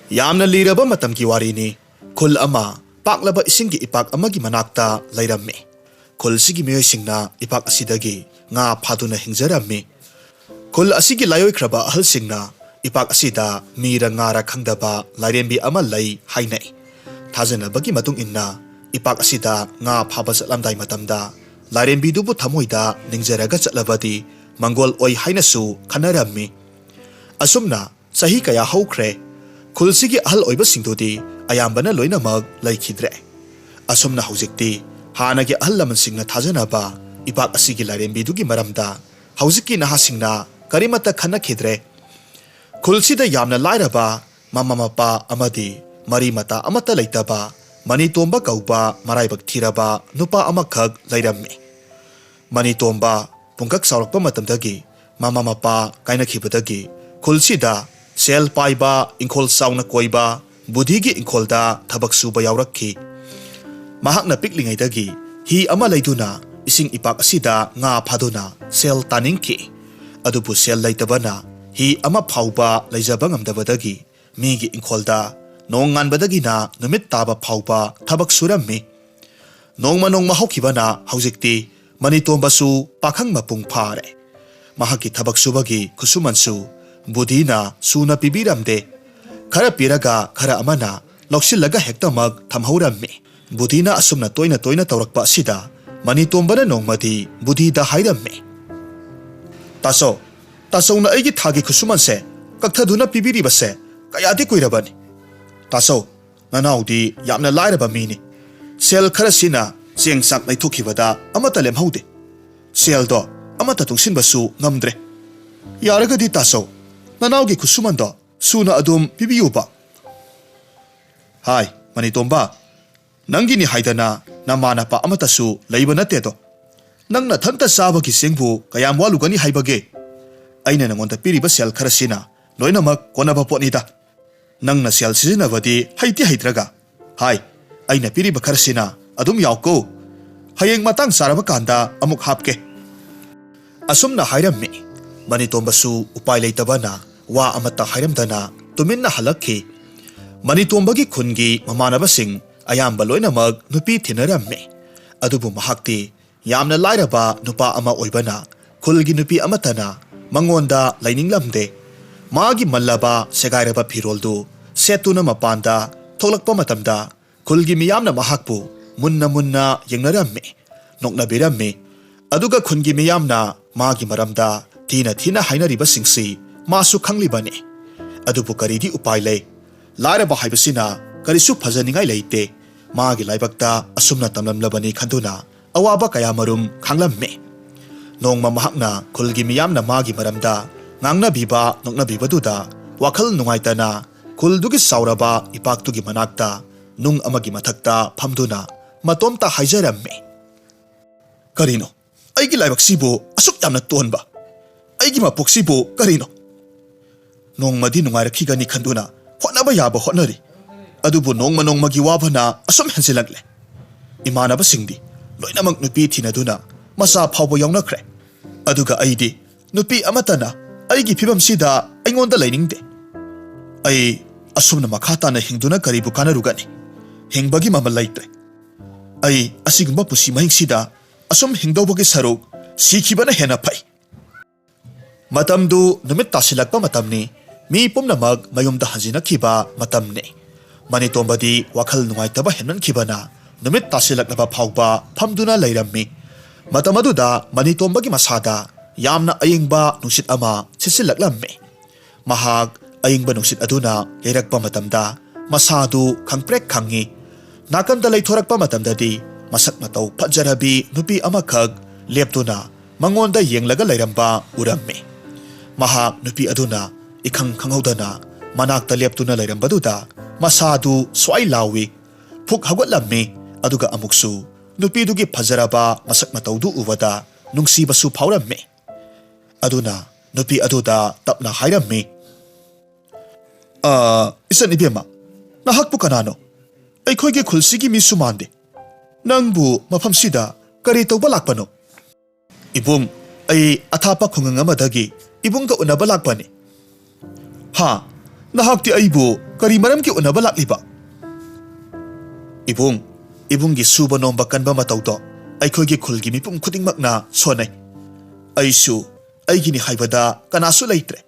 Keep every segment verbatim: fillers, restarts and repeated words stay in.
ꯌꯥꯝꯅ ꯂꯤꯔꯕ ꯃꯇꯝꯒꯤ ꯋꯥꯔꯤꯅꯤ꯫ ꯈꯨꯜ ꯑꯃ ꯄꯥꯛꯂꯕ ꯏꯁꯤꯡꯒꯤ ꯏꯄꯥꯛ ꯑꯃꯒꯤ ꯃꯅꯥꯛꯇ ꯂꯩꯔꯝꯃꯤ꯫ ꯈꯨꯜꯁꯤꯒꯤ ꯃꯤꯑꯣꯏꯁꯤꯡꯅ ꯏꯄꯥꯛ ꯑꯁꯤꯗꯒꯤ ꯉꯥ ꯐꯥꯗꯨꯅ ꯍꯤꯡꯖꯔꯝꯃꯤ꯫ ꯈꯨꯜ ꯑꯁꯤꯒꯤ ꯂꯥꯏꯑꯣꯏꯈ꯭ꯔꯕ ꯑꯍꯜꯁꯤꯡꯅ ꯏꯄꯥꯛ ꯑꯁꯤꯗ ꯃꯤꯔ ꯉꯥꯔ ꯈꯪꯗꯕ ꯂꯥꯏꯔꯦꯝꯕꯤ ꯑꯃ ꯂꯩ ꯍꯥꯏꯅꯩ꯫ ꯊꯥꯖꯅꯕꯒꯤ ꯃꯇꯨꯡ ꯏꯟꯅ ꯏꯄꯥꯛ ꯑꯁꯤꯗ ꯉꯥ ꯐꯥꯕ ꯆꯠꯂꯝꯗꯥꯏ ꯃꯇꯝꯗ ꯂꯥꯏꯔꯦꯝꯕꯤꯗꯨꯕꯨ ꯊꯃꯣꯏꯗ ꯅꯤꯡꯖꯔꯒ ꯆꯠꯂꯕꯗꯤ ꯃꯪꯒꯣꯜ ꯑꯣꯏ ꯍꯥꯏꯅꯁꯨ ꯈꯟꯅꯔꯝꯃꯤ꯫ ꯑꯁꯨꯝꯅ ꯆꯍꯤ ꯀꯌꯥ ꯍꯧꯈ꯭ꯔꯦ꯫ ꯈꯨꯜꯁꯤꯒꯤ ꯑꯍꯜ ꯑꯣꯏꯕꯁꯤꯡꯗꯨꯗꯤ ꯑꯌꯥꯝꯕꯅ ꯂꯣꯏꯅꯃꯛ ꯂꯩꯈꯤꯗ꯭ꯔꯦ꯫ ꯑꯁꯨꯝꯅ ꯍꯧꯖꯤꯛꯇꯤ ꯍꯥꯟꯅꯒꯤ ꯑꯍꯜ ꯂꯃꯟꯁꯤꯡꯅ ꯊꯥꯖꯅꯕ ꯏꯄꯥꯛ ꯑꯁꯤꯒꯤ ꯂꯥꯏꯔꯦꯝꯕꯤꯗꯨꯒꯤ ꯃꯔꯝꯗ ꯍꯧꯖꯤꯛꯀꯤ ꯅꯍꯥꯁꯤꯡꯅ ꯀꯔꯤꯃꯠꯇ ꯈꯟꯅꯈꯤꯗ꯭ꯔꯦ꯫ ꯈꯨꯜꯁꯤꯗ ꯌꯥꯝꯅ ꯂꯥꯏꯔꯕ, ꯃꯃꯥ ꯃꯄꯥ ꯑꯃꯗꯤ ꯃꯔꯤ ꯃꯇꯥ ꯑꯃꯠꯇ ꯂꯩꯇꯕ ꯃꯅꯤꯇꯣꯝꯕ ꯀꯧꯕ ꯃꯔꯥꯏꯕꯛ ꯊꯤꯔꯕ ꯅꯨꯄꯥ ꯑꯃꯈꯛ ꯂꯩꯔꯝꯃꯤ꯫ ꯃꯅꯤꯇꯣꯝꯕ ꯄꯨꯡꯀꯛ ꯆꯥꯎꯔꯛꯄ ꯃꯇꯝꯗꯒꯤ ꯃꯃꯥ ꯃꯄꯥ ꯀꯥꯏꯅꯈꯤꯕꯗꯒꯤ ꯈꯨꯜꯁꯤꯗ ꯁꯦꯜ ꯄꯥꯏꯕ, ꯏꯪꯈꯣꯜ ꯆꯥꯎꯅ ꯀꯣꯏꯕ ꯕꯨꯙꯤꯒꯤ ꯏꯪꯈꯣꯜꯗ ꯊꯕꯛ ꯁꯨꯕ ꯌꯥꯎꯔꯛꯈꯤ꯫ ꯃꯍꯥꯛꯅ ꯄꯤꯛꯂꯤꯉꯩꯗꯒꯤ ꯍꯤ ꯑꯃ ꯂꯩꯗꯨꯅ ꯏꯁꯤꯡ ꯏꯄꯥꯛ ꯑꯁꯤꯗ ꯉꯥ ꯐꯥꯗꯨꯅ ꯁꯦꯜ ꯇꯥꯅꯤꯡꯈꯤ꯫ ꯑꯗꯨꯕꯨ ꯁꯦꯜ ꯂꯩꯇꯕꯅ ꯍꯤ ꯑꯃ ꯐꯥꯎꯕ ꯂꯩꯖꯕ ꯉꯝꯗꯕꯗꯒꯤ ꯃꯤꯒꯤ ꯏꯪꯈꯣꯜꯗ ꯅꯣꯡ ꯉꯥꯟꯕꯗꯒꯤꯅ ꯅꯨꯃꯤꯠ ꯇꯥꯕ ꯐꯥꯎꯕ ꯊꯕꯛ ꯁꯨꯔꯝꯃꯤ꯫ ꯅꯣꯡꯃ ꯅꯣꯡꯃ ꯍꯧꯈꯤꯕꯅ ꯍꯧꯖꯤꯛꯇꯤ ꯃꯅꯤꯇꯣꯝꯕꯁꯨ ꯄꯥꯈꯪ ꯃꯄꯨꯡ ꯐꯥꯔꯦ꯫ ꯃꯍꯥꯛꯀꯤ ꯊꯕꯛ ꯁꯨꯕꯒꯤ ꯈꯨꯠꯁꯨꯃꯟꯁꯨ ꯕꯨꯙꯤꯅ ꯁꯨꯅ ꯄꯤꯕꯤꯔꯝꯗꯦ꯫ ꯈꯔ ꯄꯤꯔꯒ ꯈꯔ ꯑꯃꯅ ꯂꯧꯁꯤꯜꯂꯒ ꯍꯦꯛꯇꯃꯛ ꯊꯝꯍꯧꯔꯝꯃꯤ꯫ ꯕꯨꯙꯤꯅ ꯑꯁꯨꯝꯅ ꯇꯣꯏꯅ ꯇꯣꯏꯅ ꯇꯧꯔꯛꯄ ꯑꯁꯤꯗ ꯃꯅꯤꯇꯣꯝꯕꯅ ꯅꯣꯡꯃꯗꯤ ꯕꯨꯙꯤꯗ ꯍꯥꯏꯔꯝꯃꯤ, "ꯇꯥꯆꯧ, ꯇꯥꯆꯧꯅ ꯑꯩꯒꯤ ꯊꯥꯒꯤ ꯈꯨꯠꯁꯨꯃꯟꯁꯦ ꯀꯛꯊꯗꯨꯅ ꯄꯤꯕꯤꯔꯤꯕꯁꯦ ꯀꯌꯥꯗꯤ ꯀꯨꯏꯔꯕꯅꯤ꯫ ꯇꯥꯆꯧ, ꯅꯅꯥꯎꯗꯤ ꯌꯥꯝꯅ ꯂꯥꯏꯔꯕ ꯃꯤꯅꯤ꯫ ꯁꯦꯜ ꯈꯔꯁꯤꯅ ꯆꯦꯡ ꯆꯥꯛ ꯂꯩꯊꯣꯛꯈꯤꯕꯗ ꯑꯃꯠꯇ ꯂꯦꯝꯍꯧꯗꯦ꯫ ꯁꯦꯜꯗꯣ ꯑꯃꯠꯇ ꯇꯨꯡꯁꯤꯟꯕꯁꯨ ꯉꯝꯗ꯭ꯔꯦ꯫ ꯌꯥꯔꯒꯗꯤ ꯇꯥꯆꯧ, ꯅꯅꯥꯎꯒꯤ ꯈꯨꯠꯁꯨꯃꯟꯗꯣ ꯁꯨꯅ ꯑꯗꯨꯝ ꯄꯤꯕꯤꯌꯨꯕ꯫" "ꯍꯥꯏ, ꯃꯅꯤꯇꯣꯝꯕ, ꯅꯪꯒꯤꯅꯤ ꯍꯥꯏꯗꯅ ꯅꯃꯥ ꯅꯄꯥ ꯑꯃꯠꯇꯁꯨ ꯂꯩꯕ ꯅꯠꯇꯦꯗꯣ꯫ ꯅꯪ ꯅꯊꯟꯇ ꯆꯥꯕꯒꯤ ꯆꯦꯡꯕꯨ ꯀꯌꯥꯝ ꯋꯥꯠꯂꯨꯒꯅꯤ ꯍꯥꯏꯕꯒꯦ? ꯑꯩꯅ ꯅꯉꯣꯟꯗ ꯄꯤꯔꯤꯕ ꯁꯦꯜ ꯈꯔꯁꯤꯅ ꯂꯣꯏꯅꯃꯛ ꯀꯣꯟꯅꯕ ꯄꯣꯠꯅꯤꯗ꯫ ꯅꯪꯅ ꯁꯦꯜ ꯁꯤꯖꯤꯟꯅꯕꯗꯤ ꯍꯩꯇꯤ ꯍꯩꯇ꯭ꯔꯒ꯫ ꯍꯥꯏ, ꯑꯩꯅ ꯄꯤꯔꯤꯕ ꯈꯔꯁꯤꯅ ꯑꯗꯨꯝ ꯌꯥꯎꯀꯣ꯫ ꯍꯌꯦꯡ ꯃꯇꯥꯡ ꯆꯥꯔꯕ ꯀꯥꯟꯗ ꯑꯃꯨꯛ ꯍꯥꯞꯀꯦ꯫" ꯑꯁꯨꯝꯅ ꯍꯥꯏꯔꯝꯃꯤ꯫ ꯃꯅꯤꯇꯣꯝꯕꯁꯨ ꯎꯄꯥꯏ ꯂꯩꯇꯕꯅ ꯋꯥ ꯑꯃꯠꯇ ꯍꯥꯏꯔꯝꯗꯅ ꯇꯨꯃꯤꯟꯅ ꯍꯜꯂꯛꯈꯤ꯫ ꯃꯅꯤꯇꯣꯝꯕꯒꯤ ꯈꯨꯟꯒꯤ ꯃꯃꯥꯟꯅꯕꯁꯤꯡ ꯑꯌꯥꯝꯕ ꯂꯣꯏꯅꯃꯛ ꯅꯨꯄꯤ ꯊꯤꯅꯔꯝꯃꯤ꯫ ꯑꯗꯨꯕꯨ ꯃꯍꯥꯛꯇꯤ ꯌꯥꯝꯅ ꯂꯥꯏꯔꯕ ꯅꯨꯄꯥ ꯑꯃ ꯑꯣꯏꯕꯅ, ꯈꯨꯜꯒꯤ ꯅꯨꯄꯤ ꯑꯃꯠꯇꯅ ꯃꯉꯣꯟꯗ ꯂꯩꯅꯤꯡꯂꯝꯗꯦ꯫ ꯃꯥꯒꯤ ꯃꯜꯂꯕ ꯁꯦꯒꯥꯏꯔꯕ ꯐꯤꯔꯣꯜꯗꯨ ꯁꯦꯠꯇꯨꯅ ꯃꯄꯥꯟꯗ ꯊꯣꯛꯂꯛꯄ ꯃꯇꯝꯗ, ꯈꯨꯜꯒꯤ ꯃꯤꯌꯥꯝꯅ ꯃꯍꯥꯛꯄꯨ ꯃꯨꯟꯅ ꯃꯨꯟꯅ ꯌꯦꯡꯅꯔꯝꯃꯤ, ꯅꯣꯛꯅꯕꯤꯔꯝꯃꯤ꯫ ꯑꯗꯨꯒ ꯈꯨꯟꯒꯤ ꯃꯤꯌꯥꯝꯅ ꯃꯥꯒꯤ ꯃꯔꯝꯗ ꯊꯤꯅ ꯊꯤꯅ ꯍꯥꯏꯅꯔꯤꯕꯁꯤꯡꯁꯤ ꯃꯥꯁꯨ ꯈꯪꯂꯤꯕꯅꯤ꯫ ꯑꯗꯨꯕꯨ ꯀꯔꯤꯗꯤ ꯎꯄꯥꯏ ꯂꯩ? ꯂꯥꯏꯔꯕ ꯍꯥꯏꯕꯁꯤꯅ ꯀꯔꯤꯁꯨ ꯐꯖꯅꯤꯡꯉꯥꯏ ꯂꯩꯇꯦ꯫ ꯃꯥꯒꯤ ꯂꯥꯏꯕꯛꯇ ꯑꯁꯨꯝꯅ ꯇꯝꯂꯝꯂꯕꯅꯤ ꯈꯟꯗꯨꯅ ꯑꯋꯥꯕ ꯀꯌꯥꯃꯔꯨꯝ ꯈꯥꯡꯂꯝꯃꯤ꯫ ꯅꯣꯡꯃ ꯃꯍꯥꯛꯅ ꯈꯨꯜꯒꯤ ꯃꯤꯌꯥꯝꯅ ꯃꯥꯒꯤ ꯃꯔꯝꯗ ꯉꯥꯡꯅꯕꯤꯕ ꯅꯣꯛꯅꯕꯤꯕꯗꯨꯗ ꯋꯥꯈꯜ ꯅꯨꯡꯉꯥꯏꯇꯅ ꯈꯨꯜꯗꯨꯒꯤ ꯆꯥꯎꯔꯕ ꯏꯄꯥꯛꯇꯨꯒꯤ ꯃꯅꯥꯛꯇ ꯅꯨꯡ ꯑꯃꯒꯤ ꯃꯊꯛꯇ ꯐꯝꯗꯨꯅ ꯃꯇꯣꯝꯇ ꯍꯥꯏꯖꯔꯝꯃꯤ, "ꯀꯔꯤꯅꯣ? ꯑꯩꯒꯤ ꯂꯥꯏꯕꯛꯁꯤꯕꯨ ꯑꯁꯨꯛ ꯌꯥꯝꯅ ꯇꯣꯟꯕ? ꯑꯩꯒꯤ ꯃꯄꯣꯛꯁꯤꯕꯨ ꯀꯔꯤꯅꯣ?" ꯅꯣꯡꯃꯗꯤ ꯅꯨꯡꯉꯥꯏꯔꯛꯈꯤꯒꯅꯤ ꯈꯟꯗꯨꯅ ꯍꯣꯠꯅꯕ ꯌꯥꯕ ꯍꯣꯠꯅꯔꯤ꯫ ꯑꯗꯨꯕꯨ ꯅꯣꯡꯃ ꯅꯣꯡꯃꯒꯤ ꯋꯥꯕꯅ ꯑꯁꯨꯝ ꯍꯦꯟꯖꯤꯜꯂꯛꯂꯦ꯫ ꯏꯃꯥꯟꯅꯕꯁꯤꯡꯗꯤ ꯂꯣꯏꯅꯃꯛ ꯅꯨꯄꯤ ꯊꯤꯅꯗꯨꯅ ꯃꯆꯥ ꯐꯥꯎꯕ ꯌꯥꯎꯅꯈ꯭ꯔꯦ꯫ ꯑꯗꯨꯒ ꯑꯩꯗꯤ ꯅꯨꯄꯤ ꯑꯃꯠꯇꯅ ꯑꯩꯒꯤ ꯐꯤꯕꯝꯁꯤꯗ ꯑꯩꯉꯣꯟꯗ ꯂꯩꯅꯤꯡꯗꯦ꯫ ꯑꯩ ꯑꯁꯨꯝꯅ ꯃꯈꯥ ꯇꯥꯅ ꯍꯤꯡꯗꯨꯅ ꯀꯔꯤꯕꯨ ꯀꯥꯟꯅꯔꯨꯒꯅꯤ? ꯍꯤꯡꯕꯒꯤ ꯃꯃꯜ ꯂꯩꯇ꯭ꯔꯦ꯫ ꯑꯩ ꯑꯁꯤꯒꯨꯝꯕ ꯄꯨꯟꯁꯤ ꯃꯍꯤꯡꯁꯤꯗ ꯑꯁꯨꯝ ꯍꯤꯡꯗꯧꯕꯒꯤ ꯁꯔꯨꯛ ꯁꯤꯈꯤꯕꯅ ꯍꯦꯟꯅ ꯐꯩ꯫ ꯃꯇꯝꯗꯨ ꯅꯨꯃꯤꯠ ꯇꯥꯁꯤꯜꯂꯛꯄ ꯃꯇꯝꯅꯤ꯫ ꯃꯤ ꯄꯨꯝꯅꯃꯛ ꯃꯌꯨꯝꯗ ꯍꯟꯖꯤꯟꯅꯈꯤꯕ ꯃꯇꯝꯅꯤ꯫ ꯃꯅꯤꯇꯣꯝꯕꯗꯤ ꯋꯥꯈꯜ ꯅꯨꯡꯉꯥꯏꯇꯕ ꯍꯦꯟꯃꯟꯈꯤꯕꯅ ꯅꯨꯃꯤꯠ ꯇꯥꯁꯤꯜꯂꯛꯂꯕ ꯐꯥꯎꯕ ꯐꯝꯗꯨꯅ ꯂꯩꯔꯝꯃꯤ꯫ ꯃꯇꯝ ꯑꯗꯨꯗ ꯃꯅꯤꯇꯣꯝꯕꯒꯤ ꯃꯁꯥꯗ ꯌꯥꯝꯅ ꯑꯏꯪꯕ ꯅꯨꯡꯁꯤꯠ ꯑꯃ ꯁꯤꯠꯆꯤꯜꯂꯛꯂꯝꯃꯤ꯫ ꯃꯍꯥꯛ ꯑꯏꯪꯕ ꯅꯨꯡꯁꯤꯠ ꯑꯗꯨꯅ ꯌꯩꯔꯛꯄ ꯃꯇꯝꯗ ꯃꯁꯥꯗꯨ ꯈꯪꯄ꯭ꯔꯦꯛ ꯈꯪꯉꯤ꯫ ꯅꯥꯀꯟꯗ ꯂꯩꯊꯣꯔꯛꯄ ꯃꯇꯝꯗꯗꯤ ꯃꯁꯛ ꯃꯇꯧ ꯐꯖꯔꯕꯤ ꯅꯨꯄꯤ ꯑꯃꯈꯛ ꯂꯦꯞꯇꯨꯅ ꯃꯉꯣꯟꯗ ꯌꯦꯡꯂꯒ ꯂꯩꯔꯝꯕ ꯎꯔꯝꯃꯤ꯫ ꯃꯍꯥꯛ ꯅꯨꯄꯤ ꯑꯗꯨꯅ ꯏꯈꯪ ꯈꯪꯍꯧꯗꯅ ꯃꯅꯥꯛꯇ ꯂꯦꯞꯇꯨꯅ ꯂꯩꯔꯝꯕꯗꯨꯗ ꯃꯁꯥꯗꯨ ꯁ꯭ꯋꯥꯏ ꯂꯥꯎꯏ꯫ ꯐꯨꯛ ꯍꯧꯒꯠꯂꯝꯃꯤ꯫ ꯑꯗꯨꯒ ꯑꯃꯨꯛꯁꯨ ꯅꯨꯄꯤꯗꯨꯒꯤ ꯐꯖꯔꯕ ꯃꯁꯛ ꯃꯇꯧꯗꯨ ꯎꯕꯗ ꯅꯨꯡꯁꯤꯕꯁꯨ ꯐꯥꯎꯔꯝꯃꯤ꯫ ꯑꯗꯨꯅ ꯅꯨꯄꯤ ꯑꯗꯨꯗ ꯇꯞꯅ ꯍꯥꯏꯔꯝꯃꯤ, "ꯑ, ꯏꯆꯟ ꯏꯕꯦꯝꯃ, ꯅꯍꯥꯛꯄꯨ ꯀꯅꯥꯅꯣ? ꯑꯩꯈꯣꯏꯒꯤ ꯈꯨꯜꯁꯤꯒꯤ ꯃꯤꯁꯨ ꯃꯥꯟꯗꯦ꯫ ꯅꯪꯕꯨ ꯃꯐꯝꯁꯤꯗ ꯀꯔꯤ ꯇꯧꯕ ꯂꯥꯛꯄꯅꯣ?" "ꯏꯕꯨꯡ, ꯑꯩ ꯑꯊꯥꯞꯄ ꯈꯨꯡꯒꯪ ꯑꯃꯗꯒꯤ ꯏꯕꯨꯡꯒ ꯎꯅꯕ ꯂꯥꯛꯄꯅꯤ꯫" "ꯍꯥ? ꯅꯍꯥꯛꯇꯤ ꯑꯩꯕꯨ ꯀꯔꯤ ꯃꯔꯝꯒꯤ ꯎꯅꯕ ꯂꯥꯛꯂꯤꯕ? ꯏꯕꯨꯡ, ꯏꯕꯨꯡꯒꯤ ꯁꯨꯕ ꯅꯣꯝꯕ ꯀꯟꯕ ꯃꯇꯧꯗꯣ ꯑꯩꯈꯣꯏꯒꯤ ꯈꯨꯜꯒꯤ ꯃꯤꯄꯨꯝ ꯈꯨꯗꯤꯡꯃꯛꯅ ꯁꯣꯟꯅꯩ꯫ ꯑꯩꯁꯨ ꯑꯩꯒꯤꯅꯤ ꯍꯥꯏꯕꯗ ꯀꯅꯥꯁꯨ ꯂꯩꯇ꯭ꯔꯦ꯫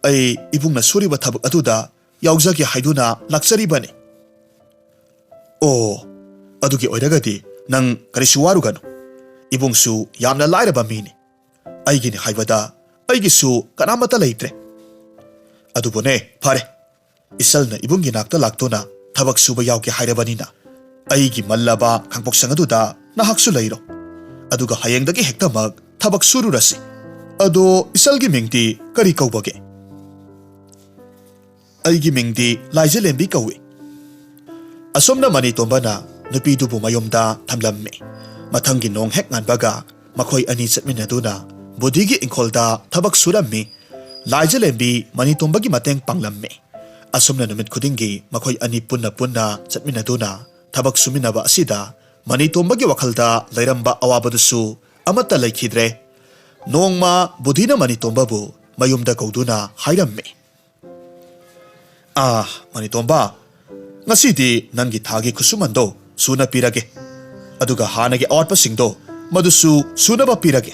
ꯑꯩ ꯏꯕꯨꯡꯅ ꯁꯨꯔꯤꯕ ꯊꯕꯛ ꯑꯗꯨꯗ ꯌꯥꯎꯖꯒꯦ ꯍꯥꯏꯗꯨꯅ ꯂꯥꯛꯆꯔꯤꯕꯅꯤ꯫ ꯑꯣ, ꯑꯗꯨꯒꯤ ꯑꯣꯏꯔꯒꯗꯤ ꯅꯪ ꯀꯔꯤꯁꯨ ꯋꯥꯔꯨꯒꯅꯨ꯫ ꯏꯕꯨꯡꯁꯨ ꯌꯥꯝꯅ ꯂꯥꯏꯔꯕ ꯃꯤꯅꯤ꯫ ꯑꯩꯒꯤꯅꯤ ꯍꯥꯏꯕꯗ ꯑꯩꯒꯤꯁꯨ ꯀꯅꯥꯃꯠꯇ ꯂꯩꯇ꯭ꯔꯦ꯫ ꯑꯗꯨꯕꯨꯅꯦ, ꯐꯔꯦ, ꯏꯆꯜꯅ ꯏꯕꯨꯡꯒꯤ ꯅꯥꯛꯇ ꯂꯥꯛꯇꯨꯅ ꯊꯕꯛ ꯁꯨꯕ ꯌꯥꯎꯒꯦ ꯍꯥꯏꯔꯕꯅꯤꯅ, ꯑꯩꯒꯤ ꯃꯜꯂꯕ ꯈꯥꯡꯄꯣꯛꯁꯪ ꯑꯗꯨꯗ ꯅꯍꯥꯛꯁꯨ ꯂꯩꯔꯣ꯫ ꯑꯗꯨꯒ ꯍꯌꯦꯡꯗꯒꯤ ꯍꯦꯛꯇꯃꯛ ꯊꯕꯛ ꯁꯨꯔꯨꯔꯁꯤ꯫ ꯑꯗꯣ ꯏꯆꯜꯒꯤ ꯃꯤꯡꯗꯤ ꯀꯔꯤ ꯀꯧꯕꯒꯦ? ꯑꯩꯒꯤ ꯃꯤꯡꯗꯤ ꯂꯥꯏꯖꯂꯦꯝꯕꯤ ꯀꯧꯏ꯫ ꯑꯁꯨꯝꯅ ꯃꯅꯤꯇꯣꯝꯕꯅ ꯅꯨꯄꯤꯗꯨꯕꯨ ꯃꯌꯨꯝꯗ ꯊꯝꯂꯝꯃꯤ꯫ ꯃꯊꯪꯒꯤ ꯅꯣꯡ ꯍꯦꯛ ꯉꯥꯟꯕꯒ ꯃꯈꯣꯏ ꯑꯅꯤ ꯆꯠꯃꯤꯟꯅꯗꯨꯅ ꯕꯨꯙꯤꯒꯤ ꯏꯪꯈꯣꯜꯗ ꯊꯕꯛ ꯁꯨꯔꯝꯃꯤ꯫ ꯂꯥꯏꯖꯂꯦꯝꯕꯤ ꯃꯅꯤꯇꯣꯝꯕꯒꯤ ꯃꯇꯦꯡ ꯄꯥꯡꯂꯝꯃꯤ꯫ ꯑꯁꯨꯝꯅ ꯅꯨꯃꯤꯠ ꯈꯨꯗꯤꯡꯒꯤ ꯃꯈꯣꯏ ꯑꯅꯤ ꯄꯨꯟꯅ ꯄꯨꯟꯅ ꯆꯠꯃꯤꯟꯅꯗꯨꯅ ꯊꯕꯛ ꯁꯨꯃꯤꯟꯅꯕ ꯑꯁꯤꯗ ꯃꯅꯤꯇꯣꯝꯕꯒꯤ ꯋꯥꯈꯜꯗ ꯂꯩꯔꯝꯕ ꯑꯋꯥꯕꯗꯨꯁꯨ ꯑꯃꯠꯇ ꯂꯩꯈꯤꯗ꯭ꯔꯦ꯫ ꯅꯣꯡꯃ ꯕꯨꯙꯤꯅ ꯃꯅꯤꯇꯣꯝꯕꯕꯨ ꯃꯌꯨꯝꯗ ꯀꯧꯗꯨꯅ ꯍꯥꯏꯔꯝꯃꯤ꯫ "ꯑꯥ, ꯃꯅꯤꯇꯣꯝꯕ, ꯉꯁꯤꯗꯤ ꯅꯪꯒꯤ ꯊꯥꯒꯤ ꯈꯨꯠꯁꯨꯃꯟꯗꯣ ꯁꯨꯅ ꯄꯤꯔꯒꯦ꯫ ꯑꯗꯨꯒ ꯍꯥꯟꯅꯒꯤ ꯑꯋꯥꯠꯄꯁꯤꯡꯗꯣ ꯃꯗꯨꯁꯨ ꯁꯨꯅꯕ ꯄꯤꯔꯒꯦ꯫"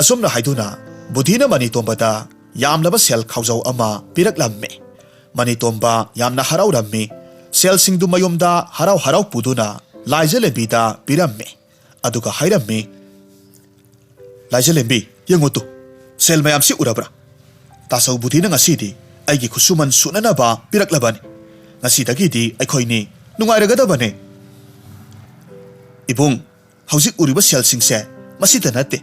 ꯑꯁꯨꯝꯅ ꯍꯥꯏꯗꯨꯅ ꯕꯨꯙꯤꯅ ꯃꯅꯤꯇꯣꯝꯕꯗ ꯌꯥꯝꯂꯕ ꯁꯦꯜ ꯈꯥꯎꯖꯥꯎ ꯑꯃ ꯄꯤꯔꯛꯂꯝꯃꯤ꯫ ꯃꯅꯤꯇꯣꯝꯕ ꯌꯥꯝꯅ ꯍꯔꯥꯎꯔꯝꯃꯤ꯫ ꯁꯦꯜꯁꯤꯡꯗꯨ ꯃꯌꯨꯝꯗ ꯍꯔꯥꯎ ꯍꯔꯥꯎ ꯄꯨꯗꯨꯅ ꯂꯥꯏꯖꯂꯦꯝꯕꯤꯗ ꯄꯤꯔꯝꯃꯤ꯫ ꯑꯗꯨꯒ ꯍꯥꯏꯔꯝꯃꯤ, "ꯂꯥꯏꯖꯂꯦꯝꯕꯤ, ꯌꯦꯡꯉꯨ ꯇꯨ, ꯁꯦꯜ ꯃꯌꯥꯝꯁꯤ ꯎꯔꯕ꯭ꯔꯥ? ꯇꯥꯆꯧ ꯕꯨꯙꯤꯅ ꯉꯁꯤꯗꯤ ꯑꯩꯒꯤ ꯈꯨꯠꯁꯨꯃꯟ ꯁꯨꯅꯅꯕ ꯄꯤꯔꯛꯂꯕꯅꯤ꯫ ꯉꯁꯤꯗꯒꯤꯗꯤ ꯑꯩꯈꯣꯏꯅꯤ ꯅꯨꯡꯉꯥꯏꯔꯒꯗꯕꯅꯦ꯫" ꯏꯕꯨꯡ, ꯍꯧꯖꯤꯛ ꯎꯔꯤꯕ ꯁꯦꯜꯁꯤꯡꯁꯦ ꯃꯁꯤꯗ ꯅꯠꯇꯦ,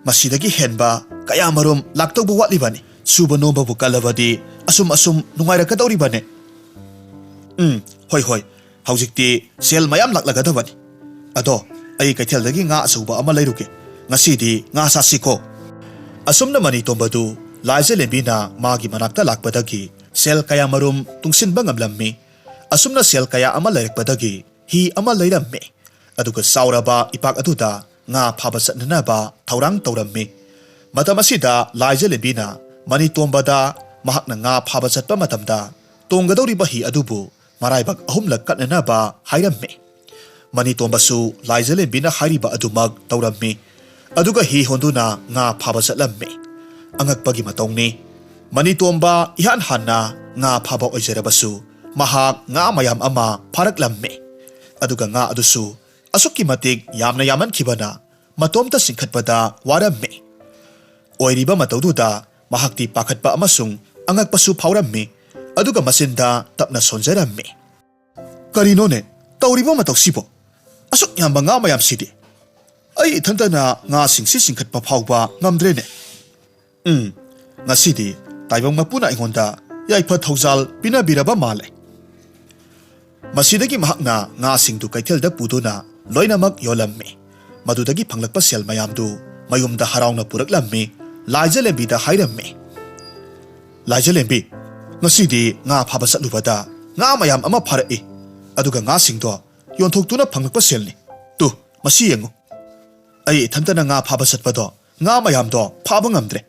ꯃꯁꯤꯗꯒꯤ ꯍꯦꯟꯕ ꯀꯌꯥꯃꯔꯨꯝ ꯂꯥꯛꯇꯧꯕ ꯋꯥꯠꯂꯤꯕꯅꯤ꯫ ꯁꯨꯕ ꯅꯣꯝꯕꯕꯨ ꯀꯜꯂꯕꯗꯤ ꯑꯁꯨꯝ ꯑꯁꯨꯝ ꯅꯨꯡꯉꯥꯏꯔꯛꯀꯗꯧꯔꯤꯕꯅꯦ꯫ ꯎꯝ, ꯍꯣꯏ, ꯍꯣꯏ, ꯍꯧꯖꯤꯛꯇꯤ ꯁꯦꯜ ꯃꯌꯥꯝ ꯂꯥꯛꯂꯒꯗꯕꯅꯤ꯫ ꯑꯗꯣ ꯑꯩ ꯀꯩꯊꯦꯜꯗꯒꯤ ꯉꯥ ꯑꯆꯧꯕ ꯑꯃ ꯂꯩꯔꯨꯒꯦ꯫ ꯉꯁꯤꯗꯤ ꯉꯥ ꯆꯥꯁꯤꯀꯣ꯫ ꯑꯁꯨꯝꯅ ꯃꯅꯤꯇꯣꯝꯕꯗꯨ ꯂꯥꯏꯖꯂꯦꯝꯕꯤꯅ ꯃꯥꯒꯤ ꯃꯅꯥꯛꯇ ꯂꯥꯛꯄꯗꯒꯤ ꯁꯦꯜ ꯀꯌꯥꯃꯔꯨꯝ ꯇꯨꯡꯁꯤꯟꯕ ꯉꯝꯂꯝꯃꯤ꯫ ꯑꯁꯨꯝꯅ ꯁꯦꯜ ꯀꯌꯥ ꯑꯃ ꯂꯩꯔꯛꯄꯗꯒꯤ ꯍꯤ ꯑꯃ ꯂꯩꯔꯝꯃꯤ꯫ ꯑꯗꯨꯒ ꯆꯥꯎꯔꯕ ꯏꯄꯥꯛ ꯑꯗꯨꯗ ꯉꯥ ꯐꯥꯕ ꯆꯠꯅꯅꯕ ꯊꯧꯔꯥꯡ ꯇꯧꯔꯝꯃꯤ꯫ ꯃꯇꯝ ꯑꯁꯤꯗ ꯂꯥꯏꯖꯂꯦꯝꯕꯤꯅ ꯃꯅꯤꯇꯣꯝꯕꯗ ꯃꯍꯥꯛꯅ ꯉꯥ ꯐꯥꯕ ꯆꯠꯄ ꯃꯇꯝꯗ ꯇꯣꯡꯒꯗꯧꯔꯤꯕ ꯍꯤ ꯑꯗꯨꯕꯨ ꯃꯔꯥꯏꯕꯛ ꯑꯍꯨꯝꯂꯛ ꯀꯠꯅꯅꯕ ꯍꯥꯏꯔꯝꯃꯤ꯫ ꯃꯅꯤꯇꯣꯝꯕꯁꯨ ꯂꯥꯏꯖꯂꯦꯝꯕꯤꯅ ꯍꯥꯏꯔꯤꯕ ꯑꯗꯨꯃꯛ ꯇꯧꯔꯝꯃꯤ꯫ ꯑꯗꯨꯒ ꯍꯤ ꯍꯣꯟꯗꯨꯅ ꯉꯥ ꯐꯥꯕ ꯆꯠꯂꯝꯃꯤ꯫ ꯑꯉꯛꯄꯒꯤ ꯃꯇꯧꯅꯤ꯫ ꯃꯅꯤꯇꯣꯝꯕ ꯏꯍꯥꯟ ꯍꯥꯟꯅ ꯉꯥ ꯐꯥꯕ ꯑꯣꯏꯖꯔꯕꯁꯨ, ꯃꯍꯥꯛ ꯉꯥ ꯃꯌꯥꯝ ꯑꯃ ꯐꯥꯔꯛꯂꯝꯃꯤ꯫ ꯑꯗꯨꯒ ꯉꯥ ꯑꯗꯨꯁꯨ ꯑꯁꯨꯛꯀꯤ ꯃꯇꯤꯛ ꯌꯥꯝꯅ ꯌꯥꯝꯃꯟꯈꯤꯕꯅ ꯃꯇꯣꯝꯇ ꯆꯤꯡꯈꯠꯄꯗ ꯋꯥꯔꯝꯃꯤ꯫ ꯑꯣꯏꯔꯤꯕ ꯃꯇꯧꯗꯨꯗ ꯃꯍꯥꯛꯇꯤ ꯄꯥꯈꯠꯄ ꯑꯃꯁꯨꯡ ꯑꯉꯛꯄꯁꯨ ꯐꯥꯎꯔꯝꯃꯤ꯫ ꯑꯗꯨꯒ ꯃꯆꯤꯟꯗ ꯇꯞꯅ ꯁꯣꯟꯖꯔꯝꯃꯤ꯫ "ꯀꯔꯤꯅꯣꯅꯦ ꯇꯧꯔꯤꯕ ꯃꯇꯧꯁꯤꯕꯣ? ꯑꯁꯨꯛ ꯌꯥꯝꯕ ꯉꯥ ꯃꯌꯥꯝꯁꯤꯗꯤ ꯑꯩ ꯏꯊꯟꯇꯅ ꯉꯥꯁꯤꯡꯁꯤ ꯆꯤꯡꯈꯠꯄ ꯐꯥꯎꯕ ꯉꯝꯗ꯭ꯔꯦꯅꯦ꯫ ꯎꯝ, ꯉꯁꯤꯗꯤ ꯇꯥꯏꯕꯪ ꯃꯄꯨꯅ ꯑꯩꯉꯣꯟꯗ ꯌꯥꯏꯐ ꯊꯧꯖꯥꯜ ꯄꯤꯅꯕꯤꯔꯕ ꯃꯥꯜꯂꯦ꯫" ꯃꯁꯤꯗꯒꯤ ꯃꯍꯥꯛꯅ ꯉꯥꯁꯤꯡꯗꯨ ꯀꯩꯊꯦꯜꯗ ꯄꯨꯗꯨꯅ ꯂꯣꯏꯅꯃꯛ ꯌꯣꯜꯂꯝꯃꯤ꯫ ꯃꯗꯨꯗꯒꯤ ꯐꯪꯂꯛꯄ ꯁꯦꯜ ꯃꯌꯥꯝꯗꯨ ꯃꯌꯨꯝꯗ ꯍꯔꯥꯎꯅ ꯄꯨꯔꯛꯂꯝꯃꯤ꯫ ꯂꯥꯏꯖꯂꯦꯝꯕꯤꯗ ꯍꯥꯏꯔꯝꯃꯤ, "ꯂꯥꯏꯖꯂꯦꯝꯕꯤ, ꯉꯁꯤꯗꯤ ꯉꯥ ꯐꯥꯕ ꯆꯠꯂꯨꯕꯗ ꯉꯥ ꯃꯌꯥꯝ ꯑꯃ ꯐꯥꯔꯛꯏ꯫ ꯑꯗꯨꯒ ꯉꯥꯁꯤꯡꯗꯣ ꯌꯣꯟꯊꯣꯛꯇꯨꯅ ꯐꯪꯂꯛꯄ ꯁꯦꯜꯅꯤ꯫ ꯇꯨ, ꯃꯁꯤ ꯌꯦꯡꯉꯨ꯫ ꯑꯩ ꯏꯊꯟꯇꯅ ꯉꯥ ꯐꯥꯕ ꯆꯠꯄꯗꯣ, ꯉꯥ ꯃꯌꯥꯝꯗꯣ ꯐꯥꯕ ꯉꯝꯗ꯭ꯔꯦ꯫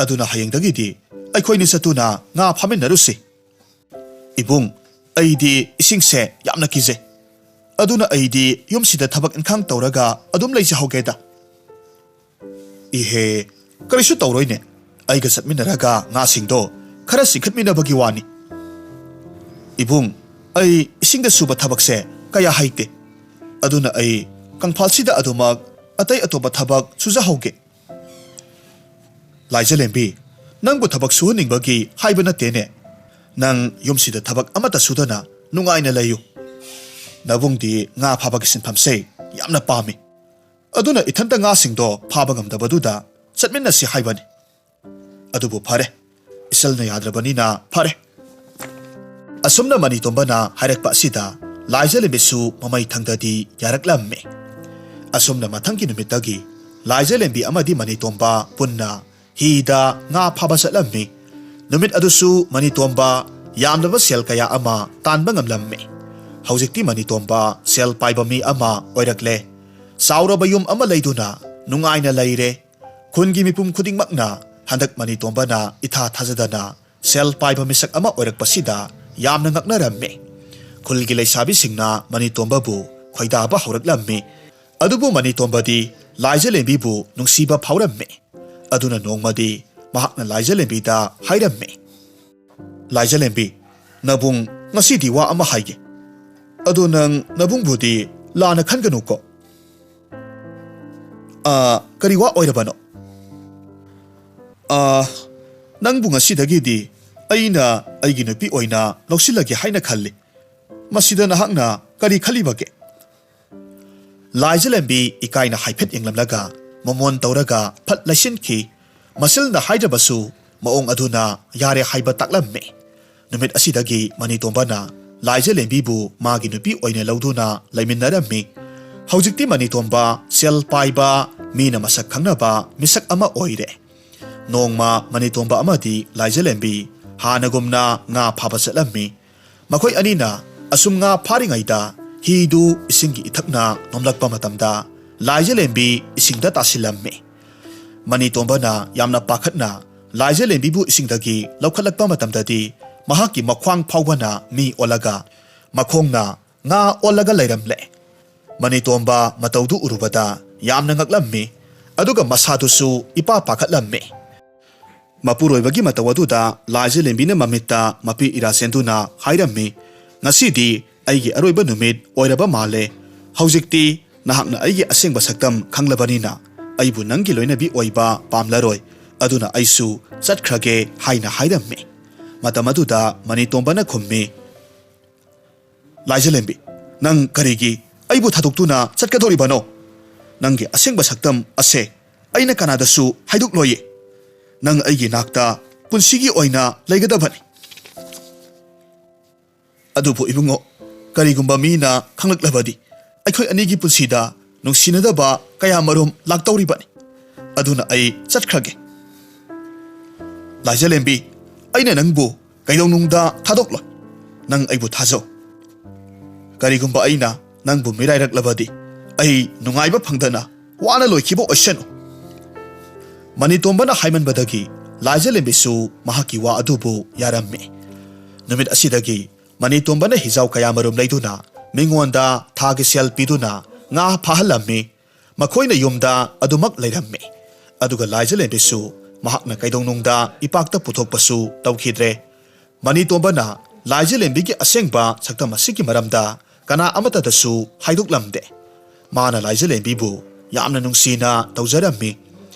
ꯑꯗꯨꯅ ꯍꯌꯦꯡꯗꯒꯤꯗꯤ ꯑꯩꯈꯣꯏꯅꯤ ꯆꯠꯇꯨꯅ ꯉꯥ ꯐꯥꯃꯤꯟꯅꯔꯨꯁꯤ꯫" "ꯏꯕꯨꯡ, ꯑꯩꯗꯤ ꯏꯁꯤꯡꯁꯦ ꯌꯥꯝꯅ ꯀꯤꯖꯩ꯫ ꯑꯗꯨꯅ ꯑꯩꯗꯤ ꯌꯨꯝꯁꯤꯗ ꯊꯕꯛ ꯏꯪꯈꯥꯡ ꯇꯧꯔꯒ ꯑꯗꯨꯝ ꯂꯩꯖꯍꯧꯒꯦꯗ꯫" "ꯏꯍꯦ, ꯀꯔꯤꯁꯨ ꯇꯧꯔꯣꯏꯅꯦ꯫ ꯑꯩꯒ ꯆꯠꯃꯤꯟꯅꯔꯒ ꯉꯥꯁꯤꯡꯗꯣ ꯈꯔ ꯆꯤꯡꯈꯠꯃꯤꯟꯅꯕꯒꯤ ꯋꯥꯅꯤ꯫" "ꯏꯕꯨꯡ, ꯑꯩ ꯏꯁꯤꯡꯗ ꯁꯨꯕ ꯊꯕꯛꯁꯦ ꯀꯌꯥ ꯍꯩꯇꯦ꯫ ꯑꯗꯨꯅ ꯑꯩ ꯀꯪꯐꯥꯜꯁꯤꯗ ꯑꯗꯨꯃꯛ ꯑꯇꯩ ꯑꯇꯣꯞꯄ ꯊꯕꯛ ꯁꯨꯖꯍꯧꯒꯦ꯫" "ꯂꯥꯏꯖꯂꯦꯝꯕꯤ, ꯅꯪꯕꯨ ꯊꯕꯛ ꯁꯨꯍꯟꯅꯤꯡꯕꯒꯤ ꯍꯥꯏꯕ ꯅꯠꯇꯦꯅꯦ꯫ ꯅꯪ ꯌꯨꯝꯁꯤꯗ ꯊꯕꯛ ꯑꯃꯠꯇ ꯁꯨꯗꯅ ꯅꯨꯡꯉꯥꯏꯅ ꯂꯩꯌꯨ꯫ ꯅꯕꯨꯡꯗꯤ ꯉꯥ ꯐꯥꯕꯒꯤ ꯁꯤꯟꯐꯝꯁꯦ ꯌꯥꯝꯅ ꯄꯥꯝꯃꯤ꯫ ꯑꯗꯨꯅ ꯏꯊꯟꯇ ꯉꯥꯁꯤꯡꯗꯣ ꯐꯥꯕ ꯉꯝꯗꯕꯗꯨꯗ ꯆꯠꯃꯤꯟꯅꯁꯤ ꯍꯥꯏꯕꯅꯤ꯫ ꯑꯗꯨꯕꯨ ꯐꯔꯦ, ꯏꯁꯜꯅ ꯌꯥꯗ꯭ꯔꯕꯅꯤꯅ ꯐꯔꯦ꯫" ꯑꯁꯨꯝꯅ ꯃꯅꯤꯇꯣꯝꯕꯅ ꯍꯥꯏꯔꯛꯄ ꯑꯁꯤꯗ ꯂꯥꯏꯖꯂꯦꯝꯕꯤꯁꯨ ꯃꯃꯩ ꯊꯪꯗꯗꯤ ꯌꯥꯔꯛꯂꯝꯃꯤ꯫ ꯑꯁꯨꯝꯅ ꯃꯊꯪꯒꯤ ꯅꯨꯃꯤꯠꯇꯒꯤ ꯂꯥꯏꯖꯂꯦꯝꯕꯤ ꯑꯃꯗꯤ ꯃꯅꯤꯇꯣꯝꯕ ꯄꯨꯟꯅ ꯍꯤꯗ ꯉꯥ ꯐꯥꯕ ꯆꯠꯂꯝꯃꯤ꯫ ꯅꯨꯃꯤꯠ ꯑꯗꯨꯁꯨ ꯃꯅꯤꯇꯣꯝꯕ ꯌꯥꯝꯂꯕ ꯁꯦꯜ ꯀꯌꯥ ꯑꯃ ꯇꯥꯟꯕ ꯉꯝꯂꯝꯃꯤ꯫ ꯍꯧꯖꯤꯛꯇꯤ ꯃꯅꯤꯇꯣꯝꯕ ꯁꯦꯜ ꯄꯥꯏꯕ ꯃꯤ ꯑꯃ ꯑꯣꯏꯔꯛꯂꯦ꯫ ꯆꯥꯎꯔꯕ ꯌꯨꯝ ꯑꯃ ꯂꯩꯗꯨꯅ ꯅꯨꯡꯉꯥꯏꯅ ꯂꯩꯔꯦ꯫ ꯈꯨꯟꯒꯤ ꯃꯤꯄꯨꯝ ꯈꯨꯗꯤꯡꯃꯛꯅ ꯍꯟꯗꯛ ꯃꯅꯤꯇꯣꯝꯕꯅ ꯏꯊꯥ ꯊꯥꯖꯗꯅ ꯁꯦꯜ ꯄꯥꯏꯕ ꯃꯤꯁꯛ ꯑꯃ ꯑꯣꯏꯔꯛꯄꯁꯤꯗ ꯌꯥꯝꯅ ꯉꯛꯅꯔꯝꯃꯤ꯫ ꯈꯨꯜꯒꯤ ꯂꯩꯁꯥꯕꯤꯁꯤꯡꯅ ꯃꯅꯤꯇꯣꯝꯕꯕꯨ ꯈꯣꯏꯗꯥꯕ ꯍꯧꯔꯛꯂꯝꯃꯤ꯫ ꯑꯗꯨꯕꯨ ꯃꯅꯤꯇꯣꯝꯕꯗꯤ ꯂꯥꯏꯖꯂꯦꯝꯕꯤꯕꯨ ꯅꯨꯡꯁꯤꯕ ꯐꯥꯎꯔꯝꯃꯤ꯫ ꯑꯗꯨꯅ ꯅꯣꯡꯃꯗꯤ ꯃꯍꯥꯛꯅ ꯂꯥꯏꯖꯂꯦꯝꯕꯤꯗ ꯍꯥꯏꯔꯝꯃꯤ, "ꯂꯥꯏꯖꯂꯦꯝꯕꯤ, ꯅꯕꯨꯡ ꯉꯁꯤꯗꯤ ꯋꯥ ꯑꯃ ꯍꯥꯏꯒꯦ꯫ ꯑꯗꯣ ꯅꯪ ꯅꯕꯨꯡꯕꯨꯗꯤ ꯂꯥꯟꯅ ꯈꯟꯒꯅꯨꯀꯣ꯫" "ꯑꯥ, ꯀꯔꯤ ꯋꯥ ꯑꯣꯏꯔꯕꯅꯣ?" "ꯑꯥ, ꯅꯪꯕꯨ ꯉꯁꯤꯗꯒꯤꯗꯤ ꯑꯩꯅ ꯑꯩꯒꯤ ꯅꯨꯄꯤ ꯑꯣꯏꯅ ꯂꯧꯁꯤꯜꯂꯒꯦ ꯍꯥꯏꯅ ꯈꯜꯂꯤ꯫ ꯃꯁꯤꯗ ꯅꯍꯥꯛꯅ ꯀꯔꯤ ꯈꯜꯂꯤꯕꯒꯦ?" ꯂꯥꯏꯖꯂꯦꯝꯕꯤ ꯏꯀꯥꯏꯅ ꯍꯥꯏꯐꯦꯠ ꯌꯦꯡꯂꯝꯂꯒ ꯃꯃꯣꯟ ꯇꯧꯔꯒ ꯐꯠ ꯂꯩꯁꯤꯟꯈꯤ꯫ ꯃꯁꯤꯜꯅ ꯍꯥꯏꯗ꯭ꯔꯕꯁꯨ ꯃꯑꯣꯡ ꯑꯗꯨꯅ ꯌꯥꯔꯦ ꯍꯥꯏꯕ ꯇꯥꯛꯂꯝꯃꯤ꯫ ꯅꯨꯃꯤꯠ ꯑꯁꯤꯗꯒꯤ ꯃꯅꯤꯇꯣꯝꯕꯅ ꯂꯥꯏꯖꯂꯦꯝꯕꯤꯕꯨ ꯃꯥꯒꯤ ꯅꯨꯄꯤ ꯑꯣꯏꯅ ꯂꯧꯗꯨꯅ ꯂꯩꯃꯤꯟꯅꯔꯝꯃꯤ꯫ ꯍꯧꯖꯤꯛꯇꯤ ꯃꯅꯤꯇꯣꯝꯕ ꯁꯦꯜ ꯄꯥꯏꯕ, ꯃꯤꯅ ꯃꯁꯛ ꯈꯪꯅꯕ ꯃꯤꯁꯛ ꯑꯃ ꯑꯣꯏꯔꯦ꯫ ꯅꯣꯡꯃ ꯃꯅꯤꯇꯣꯝꯕ ꯑꯃꯗꯤ ꯂꯥꯏꯖꯂꯦꯝꯕꯤ ꯍꯥꯟꯅꯒꯨꯝꯅ ꯉꯥ ꯐꯥꯕ ꯆꯠꯂꯝꯃꯤ꯫ ꯃꯈꯣꯏ ꯑꯅꯤꯅ ꯑꯁꯨꯝ ꯉꯥ ꯐꯥꯔꯤꯉꯩꯗ ꯍꯤꯗꯨ ꯏꯁꯤꯡꯒꯤ ꯏꯊꯛꯅ ꯅꯣꯝꯂꯛꯄ ꯃꯇꯝꯗ ꯂꯥꯏꯖꯂꯦꯝꯕꯤ ꯏꯁꯤꯡꯗ ꯇꯥꯁꯤꯜꯂꯝꯃꯤ꯫ ꯃꯅꯤꯇꯣꯝꯕꯅ ꯌꯥꯝꯅ ꯄꯥꯈꯠꯅ ꯂꯥꯏꯖꯂꯦꯝꯕꯤꯕꯨ ꯏꯁꯤꯡꯗꯒꯤ ꯂꯧꯈꯠꯂꯛꯄ ꯃꯇꯝꯗꯗꯤ ꯃꯍꯥꯛꯀꯤ ꯃꯈ꯭ꯋꯥꯡ ꯐꯥꯎꯕꯅ ꯃꯤ ꯑꯣꯜꯂꯒ ꯃꯈꯣꯡꯅ ꯉꯥ ꯑꯣꯜꯂꯒ ꯂꯩꯔꯝꯂꯦ꯫ ꯃꯅꯤꯇꯣꯝꯕ ꯃꯇꯧꯗꯨ ꯎꯔꯨꯕꯗ ꯌꯥꯝꯅ ꯉꯛꯂꯝꯃꯤ, ꯑꯗꯨꯒ ꯃꯁꯥꯗꯨꯁꯨ ꯏꯄꯥ ꯄꯥꯈꯠꯂꯝꯃꯤ꯫ ꯃꯄꯨꯔꯣꯏꯕꯒꯤ ꯃꯇꯧ ꯑꯗꯨꯗ ꯂꯥꯏꯖꯂꯦꯝꯕꯤꯅ ꯃꯃꯤꯠꯇ ꯃꯄꯤ ꯏꯔꯥ ꯆꯦꯟꯗꯨꯅ ꯍꯥꯏꯔꯝꯃꯤ, "ꯉꯁꯤꯗꯤ ꯑꯩꯒꯤ ꯑꯔꯣꯏꯕ ꯅꯨꯃꯤꯠ ꯑꯣꯏꯔꯕ ꯃꯥꯜꯂꯦ꯫ ꯍꯧꯖꯤꯛꯇꯤ ꯅꯍꯥꯛꯅ ꯑꯩꯒꯤ ꯑꯁꯦꯡꯕ ꯁꯛꯇꯝ ꯈꯪꯂꯕꯅꯤꯅ ꯑꯩꯕꯨ ꯅꯪꯒꯤ ꯂꯣꯏꯅꯕꯤ ꯑꯣꯏꯕ ꯄꯥꯝꯂꯔꯣꯏ꯫ ꯑꯗꯨꯅ ꯑꯩꯁꯨ ꯆꯠꯈ꯭ꯔꯒꯦ" ꯍꯥꯏꯅ ꯍꯥꯏꯔꯝꯃꯤ꯫ ꯃꯇꯝ ꯑꯗꯨꯗ ꯃꯅꯤꯇꯣꯝꯕꯅ ꯈꯨꯝꯃꯤ, "ꯂꯥꯏꯖꯂꯦꯝꯕꯤ, ꯅꯪ ꯀꯔꯤꯒꯤ ꯑꯩꯕꯨ ꯊꯥꯗꯣꯛꯇꯨꯅ ꯆꯠꯀꯗꯧꯔꯤꯕꯅꯣ? ꯅꯪꯒꯤ ꯑꯁꯦꯡꯕ ꯁꯛꯇꯝ ꯑꯁꯦ ꯑꯩꯅ ꯀꯅꯥꯗꯁꯨ ꯍꯥꯏꯗꯣꯛꯂꯣꯏꯌꯦ꯫ ꯅꯪ ꯑꯩꯒꯤ ꯅꯥꯛꯇ ꯄꯨꯟꯁꯤꯒꯤ ꯑꯣꯏꯅ ꯂꯩꯒꯗꯕꯅꯤ꯫" "ꯑꯗꯨꯕꯨ ꯏꯕꯨꯡꯉꯣ, ꯀꯔꯤꯒꯨꯝꯕ ꯃꯤꯅ ꯈꯪꯂꯛꯂꯕꯗꯤ ꯑꯩꯈꯣꯏ ꯑꯅꯤꯒꯤ ꯄꯨꯟꯁꯤꯗ ꯅꯨꯡꯁꯤꯅꯗꯕ ꯀꯌꯥꯃꯔꯨꯝ ꯂꯥꯛꯇꯧꯔꯤꯕꯅꯤ꯫ ꯑꯗꯨꯅ ꯑꯩ ꯆꯠꯈ꯭ꯔꯒꯦ꯫" "ꯂꯥꯏꯖꯂꯦꯝꯕꯤ, ꯑꯩꯅ ꯅꯪꯕꯨ ꯀꯩꯗꯧꯅꯨꯡꯗ ꯊꯥꯗꯣꯛꯂꯣꯏ꯫ ꯅꯪ ꯑꯩꯕꯨ ꯊꯥꯖꯧ꯫ ꯀꯔꯤꯒꯨꯝꯕ ꯑꯩꯅ ꯅꯪꯕꯨ ꯃꯤꯔꯥꯏꯔꯛꯂꯕꯗꯤ ꯑꯩ ꯅꯨꯡꯉꯥꯏꯕ ꯐꯪꯗꯅ ꯋꯥꯅ ꯂꯣꯏꯈꯤꯕ ꯑꯣꯏꯁꯅꯨ꯫" ꯃꯅꯤꯇꯣꯝꯕꯅ ꯍꯥꯏꯃꯟꯕꯗꯒꯤ ꯂꯥꯏꯖꯂꯦꯝꯕꯤꯁꯨ ꯃꯍꯥꯛꯀꯤ ꯋꯥ ꯑꯗꯨꯕꯨ ꯌꯥꯔꯝꯃꯤ꯫ ꯅꯨꯃꯤꯠ ꯑꯁꯤꯗꯒꯤ ꯃꯅꯤꯇꯣꯝꯕꯅ ꯍꯤꯖꯥꯎ ꯀꯌꯥꯃꯔꯨꯝ ꯂꯩꯗꯨꯅ ꯃꯤꯉꯣꯟꯗ ꯊꯥꯒꯤ ꯁꯦꯜ ꯄꯤꯗꯨꯅ ꯉꯥ ꯐꯥꯍꯜꯂꯝꯃꯤ꯫ ꯃꯈꯣꯏꯅ ꯌꯨꯝꯗ ꯑꯗꯨꯃꯛ ꯂꯩꯔꯝꯃꯤ꯫ ꯑꯗꯨꯒ ꯂꯥꯏꯖꯂꯦꯝꯕꯤꯁꯨ ꯃꯍꯥꯛꯅ ꯀꯩꯗꯧꯅꯨꯡꯗ ꯏꯄꯥꯛꯇ ꯄꯨꯊꯣꯛꯄꯁꯨ ꯇꯧꯈꯤꯗ꯭ꯔꯦ꯫ ꯃꯅꯤꯇꯣꯝꯕꯅ ꯂꯥꯏꯖꯂꯦꯝꯕꯤꯒꯤ ꯑꯁꯦꯡꯕ ꯁꯛꯇꯝ ꯑꯁꯤꯒꯤ ꯃꯔꯝꯗ ꯀꯅꯥ ꯑꯃꯠꯇꯗꯁꯨ ꯍꯥꯏꯗꯣꯛꯂꯝꯗꯦ꯫ ꯃꯥꯅ ꯂꯥꯏꯖꯂꯦꯝꯕꯤꯕꯨ ꯌꯥꯝꯅ ꯅꯨꯡꯁꯤꯅ ꯇꯧꯖꯔꯝꯃꯤ꯫